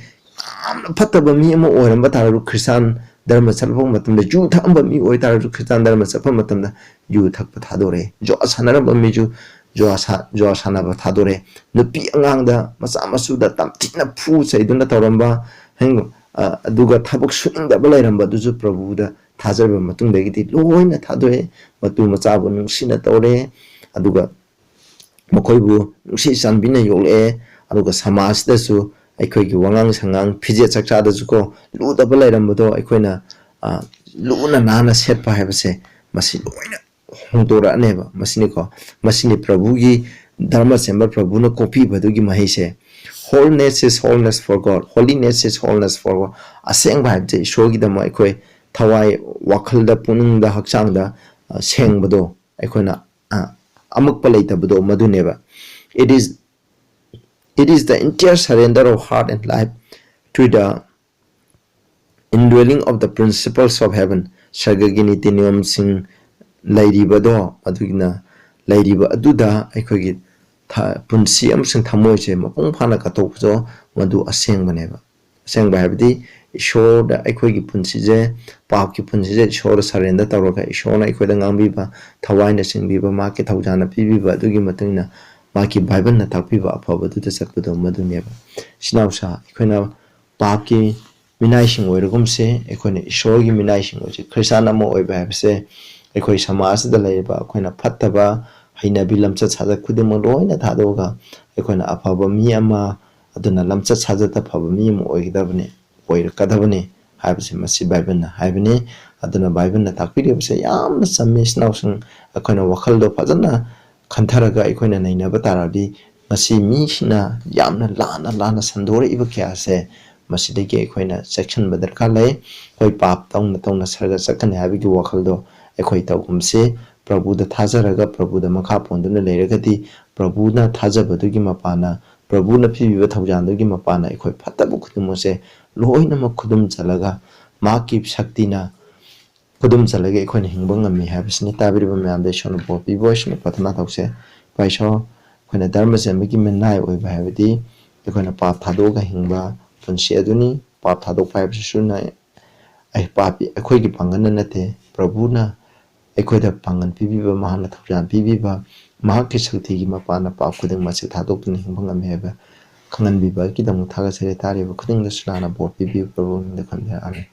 ꯌꯥꯝꯅ ꯐꯠꯇꯕ ꯃꯤ ꯑꯃ ꯑꯣꯏꯔꯝꯕ ꯇꯥꯔꯁꯨ, ꯈ꯭ꯔꯤꯁꯇꯥꯟ ꯙꯔꯃ ꯆꯠꯄ ꯃꯇꯝꯗ, ꯌꯨ ꯊꯛꯑꯝꯕ ꯃꯤ ꯑꯣꯏꯇꯥꯔꯁꯨ, ꯈ꯭ꯔꯤꯁꯇꯥꯟ ꯙꯔꯃ ꯆꯠꯄ ꯃꯇꯝꯗ ꯌꯨ ꯊꯛꯄ ꯊꯥꯗꯣꯔꯛꯑꯦ꯫ ꯖꯨꯋꯥ ꯁꯥꯟꯅꯔꯝꯕ ꯃꯤꯁꯨ ꯖꯨꯋꯥ ꯁꯥ-, ꯖꯨꯋꯥ ꯁꯥꯟꯅꯕ ꯊꯥꯗꯣꯔꯛꯑꯦ꯫ ꯅꯨꯄꯤ ꯑꯉꯥꯡꯗ, ꯃꯆꯥ ꯃꯁꯨꯗ ꯇꯝꯊꯤꯅ ꯐꯨ ꯆꯩꯗꯨꯅ ꯇꯧꯔꯝꯕ, ꯍꯦꯡ-, ꯑ, ꯑꯗꯨꯒ ꯊꯕꯛ ꯁꯨꯅꯤꯡꯗꯕ ꯂꯩꯔꯝꯕ ꯑꯗꯨꯁꯨ ꯄ꯭ꯔꯚꯨꯗ ꯊꯥꯖꯔꯕ ꯃꯇꯨꯡꯗꯒꯤꯗꯤ ꯂꯣꯏꯅ ꯊꯥꯗꯣꯛꯑꯦ꯫ ꯃꯇꯨ ꯃꯆꯥꯕꯨ ꯅꯨꯡꯁꯤꯅ ꯇꯧꯔꯦ, ꯑꯗꯨꯒ ꯃꯈꯣꯏꯕꯨ ꯅꯨꯡꯁꯤ ꯆꯥꯟꯕꯤꯅ ꯌꯣꯛꯂꯛꯑꯦ꯫ ꯑꯗꯨꯒ ꯁꯃꯥꯖꯁꯤꯗꯁꯨ ꯑꯩꯈꯣꯏꯒꯤ ꯋꯥꯉꯥꯡ ꯁꯉꯥꯡ, ꯐꯤꯖꯦꯠ ꯆꯛꯆꯥꯗꯁꯨꯀꯣ, ꯂꯨꯗꯕ ꯂꯩꯔꯝꯕꯗꯣ ꯑꯩꯈꯣꯏꯅ, ꯑ, ꯂꯨꯅ ꯅꯥꯟꯅ ꯁꯦꯠꯄ ꯍꯥꯏꯕꯁꯦ, ꯃꯁꯤ ꯂꯣꯏꯅ ꯍꯣꯡꯗꯣꯔꯛꯑꯅꯦꯕ꯫ ꯃꯁꯤꯅꯤꯀꯣ, ꯃꯁꯤꯅꯤ ꯄ꯭ꯔꯚꯨꯒꯤ, ꯙꯔꯃ ꯁꯦꯝꯕ ꯄ꯭ꯔꯚꯨꯅ ꯀꯣꯛꯄꯤꯕꯗꯨꯒꯤ ꯃꯍꯩꯁꯦ, "Wholeness is wholeness for God, holiness is wholeness for God"꯫ ꯑꯁꯦꯡꯕ ꯍꯥꯏꯕꯁꯦ ꯏꯁꯣꯔꯒꯤꯗꯃꯛ ꯑꯩꯈꯣꯏ ꯊꯋꯥꯏ, ꯋꯥꯈꯜꯗ, ꯄꯨꯛꯅꯤꯡꯗ, ꯍꯛꯆꯥꯡꯗ, ꯑ, ꯁꯦꯡꯕꯗꯣ, ꯑꯩꯈꯣꯏꯅ, ꯑ, ꯑꯃꯛꯄ ꯂꯩꯇꯕꯗꯣ, ꯃꯗꯨꯅꯦꯕ꯫ It is, it is the entire surrender of heart and life to the indwelling of the principles of heaven꯫ ꯁꯔꯒꯒꯤ ꯅꯤꯇꯤ ꯅꯤꯌꯣꯝꯁꯤꯡ ꯂꯩꯔꯤꯕꯗꯣ, ꯑꯗꯨꯒꯤꯅ ꯂꯩꯔꯤꯕ ꯑꯗꯨꯗ ꯑꯩꯈꯣꯏꯒꯤ ꯊ-, ꯄꯨꯟꯁꯤ ꯑꯃꯁꯨꯡ ꯊꯃꯣꯏꯁꯦ ꯃꯄꯨꯡ ꯐꯥꯅ ꯀꯠꯊꯣꯛꯄꯗꯣ, ꯃꯗꯨ ꯑꯁꯦꯡꯕꯅꯦꯕ꯫ ꯑꯁꯦꯡꯕ ꯍꯥꯏꯕꯗꯤ ꯏꯁꯣꯔꯗ ꯑꯩꯈꯣꯏꯒꯤ ꯄꯨꯟꯁꯤꯁꯦ, ꯄꯥꯞꯀꯤ ꯄꯨꯟꯁꯤꯁꯦ ꯏꯁꯣꯔꯗ surrender ꯇꯧꯔꯒ, ꯏꯁꯣꯔꯅ ꯑꯩꯈꯣꯏꯗ ꯉꯥꯡꯕꯤꯕ, ꯊꯋꯥꯏꯅ ꯆꯤꯡꯕꯤꯕ, ꯃꯍꯥꯛꯀꯤ ꯊꯧꯖꯥꯜꯅ ꯄꯤꯕꯤꯕ, ꯑꯗꯨꯒꯤ ꯃꯇꯨꯡ ꯏꯟꯅ ꯃꯍꯥꯛꯀꯤ ꯕꯥꯏꯕꯜꯅ ꯇꯥꯛꯄꯤꯕ ꯑꯐꯕꯗꯨꯗ ꯆꯠꯄꯗꯣ, ꯃꯗꯨꯅꯦꯕ꯫ ꯏꯆꯤꯟ ꯏꯅꯥꯎꯁꯥ, ꯑꯩꯈꯣꯏꯅ ꯄꯥꯞꯀꯤ ꯃꯤꯅꯥꯏꯁꯤꯡ ꯑꯣꯏꯔꯒꯨꯝꯁꯦ, ꯑꯩꯈꯣꯏꯅ ꯏꯁꯣꯔꯒꯤ ꯃꯤꯅꯥꯏꯁꯤꯡ ꯑꯣꯏꯁꯦ꯫ ꯈ꯭ꯔꯤꯁꯇꯥꯟ ꯑꯃ ꯑꯣꯏꯕ ꯍꯥꯏꯕꯁꯦ, ꯑꯩꯈꯣꯏ ꯁꯃꯥꯖꯁꯤꯗ ꯂꯩꯔꯤꯕ ꯑꯩꯈꯣꯏꯅ ꯐꯠꯇꯕ ꯍꯩꯅꯕꯤ, ꯂꯝꯆꯠ ꯁꯥꯖꯠ ꯈꯨꯗꯤꯡꯃꯛ ꯂꯣꯏꯅ ꯊꯥꯗꯣꯛꯑꯒ, ꯑꯩꯈꯣꯏꯅ ꯑꯐꯕ ꯃꯤ ꯑꯃ, ꯑꯗꯨꯅ ꯂꯝꯆꯠ ꯁꯥꯖꯠꯇ ꯐꯕ ꯃꯤ ꯑꯃ ꯑꯣꯏꯒꯗꯕꯅꯤ, ꯑꯣꯏꯔꯛꯀꯗꯕꯅꯤ ꯍꯥꯏꯕꯁꯦ ꯃꯁꯤ ꯕꯥꯏꯕꯜꯅ ꯍꯥꯏꯕꯅꯤ꯫ ꯑꯗꯨꯅ ꯕꯥꯏꯕꯜꯅ ꯇꯥꯛꯄꯤꯔꯤꯕꯁꯦ ꯌꯥꯝꯅ ꯆꯝꯃꯤ꯫ ꯏꯆꯤꯟ ꯏꯅꯥꯎꯁꯤꯡ, ꯑꯩꯈꯣꯏꯅ ꯋꯥꯈꯜꯗꯣ ꯐꯖꯅ ꯈꯟꯊꯔꯒ ꯑꯩꯈꯣꯏꯅ ꯅꯩꯅꯕ ꯇꯥꯔꯗꯤ, ꯉꯁꯤ ꯃꯤꯁꯤꯡꯅ ꯌꯥꯝꯅ ꯂꯥꯟꯅ ꯂꯥꯟꯅ ꯁꯟꯗꯣꯔꯛꯏꯕ ꯀꯌꯥꯁꯦ, ꯃꯁꯤꯗꯒꯤ ꯑꯩꯈꯣꯏꯅ ꯆꯦꯛꯁꯤꯟꯕ ꯗꯔꯀꯥꯔ ꯂꯩ꯫ ꯑꯩꯈꯣꯏ ꯄꯥꯞ ꯇꯧꯅ ꯇꯧꯅ ꯁꯔꯒ ꯆꯠꯀꯅꯤ ꯍꯥꯏꯕꯒꯤ ꯋꯥꯈꯜꯗꯣ ꯑꯩꯈꯣꯏ ꯇꯧꯒꯨꯝꯁꯤ꯫ ꯄ꯭ꯔꯚꯨꯗ ꯊꯥꯖꯔꯒ, ꯄ꯭ꯔꯚꯨꯗ ꯃꯈꯥ ꯄꯣꯟꯗꯨꯅ ꯂꯩꯔꯒꯗꯤ, ꯄ꯭ꯔꯚꯨꯅ ꯊꯥꯖꯕꯗꯨꯒꯤ ꯃꯄꯥꯟꯅ, ꯄ꯭ꯔꯚꯨꯅ ꯄꯤꯕꯤꯕ ꯊꯧꯖꯥꯜꯗꯨꯒꯤ ꯃꯄꯥꯟꯅ ꯑꯩꯈꯣꯏ ꯐꯠꯇꯕ ꯈꯨꯗꯤꯡꯃꯛꯁꯦ ꯂꯣꯏꯅꯃꯛ ꯈꯨꯗꯨꯝ ꯆꯜꯂꯒ, ꯃꯍꯥꯛꯀꯤ ꯁꯛꯇꯤꯅ ꯈꯨꯗꯨꯝ ꯆꯜꯂꯒ ꯑꯩꯈꯣꯏꯅ ꯍꯤꯡꯕ ꯉꯝꯃꯤ ꯍꯥꯏꯕꯁꯤꯅꯤ꯫ ꯇꯥꯕꯤꯔꯤꯕ ꯃꯌꯥꯝꯗ ꯏꯁꯣꯔꯅ ꯕꯣꯔ ꯄꯤꯕ ꯑꯣꯏꯁꯅꯨ꯫ ꯄ꯭ꯔꯥꯊꯅꯥ ꯇꯧꯁꯦ꯫ ꯏꯄꯥ ꯏꯁꯣꯔ, ꯑꯩꯈꯣꯏꯅ ꯙꯔꯃ ꯆꯦꯟꯕꯒꯤ ꯃꯤꯅꯥꯏ ꯑꯣꯏꯕ ꯍꯥꯏꯕꯗꯤ ꯑꯩꯈꯣꯏꯅ ꯄꯥꯞ ꯊꯥꯗꯣꯛꯑꯒ ꯍꯤꯡꯕ ꯄꯨꯟꯁꯤ ꯑꯗꯨꯅꯤ꯫ ꯄꯥꯞ ꯊꯥꯗꯣꯛꯄ ꯍꯥꯏꯕꯁꯤꯁꯨ ꯅ-, ꯑꯩ ꯄꯥꯄꯤ, ꯑꯩꯈꯣꯏꯒꯤ ꯄꯥꯡꯒꯜꯅ ꯅꯠꯇꯦ, ꯄ꯭ꯔꯚꯨꯅ ꯑꯩꯈꯣꯏꯗ ꯄꯥꯡꯒꯜ ꯄꯤꯕꯤꯕ, ꯃꯍꯥꯛꯅ ꯊꯧꯖꯥꯜ ꯄꯤꯕꯤꯕ, ꯃꯍꯥꯛꯀꯤ ꯁꯛꯇꯤꯒꯤ ꯃꯄꯥꯟꯅ ꯄꯥꯞ ꯈꯨꯗꯤꯡꯃꯛꯁꯦ ꯊꯥꯗꯣꯛꯇꯨꯅ ꯍꯤꯡꯕ ꯉꯝꯃꯤ ꯍꯥꯏꯕ ꯈꯪꯍꯟꯕꯤꯕꯒꯤꯗꯃꯛ ꯊꯥꯒꯠꯆꯔꯤ꯫ ꯇꯥꯔꯤꯕ ꯈꯨꯗꯤꯡꯗꯁꯨ ꯅꯥꯅ ꯕꯣꯔ ꯄꯤꯕꯤꯌꯨ, ꯄ꯭ꯔꯚꯨ ꯃꯃꯤꯡꯗ ꯈꯟꯖꯔꯛꯑꯃꯤ꯫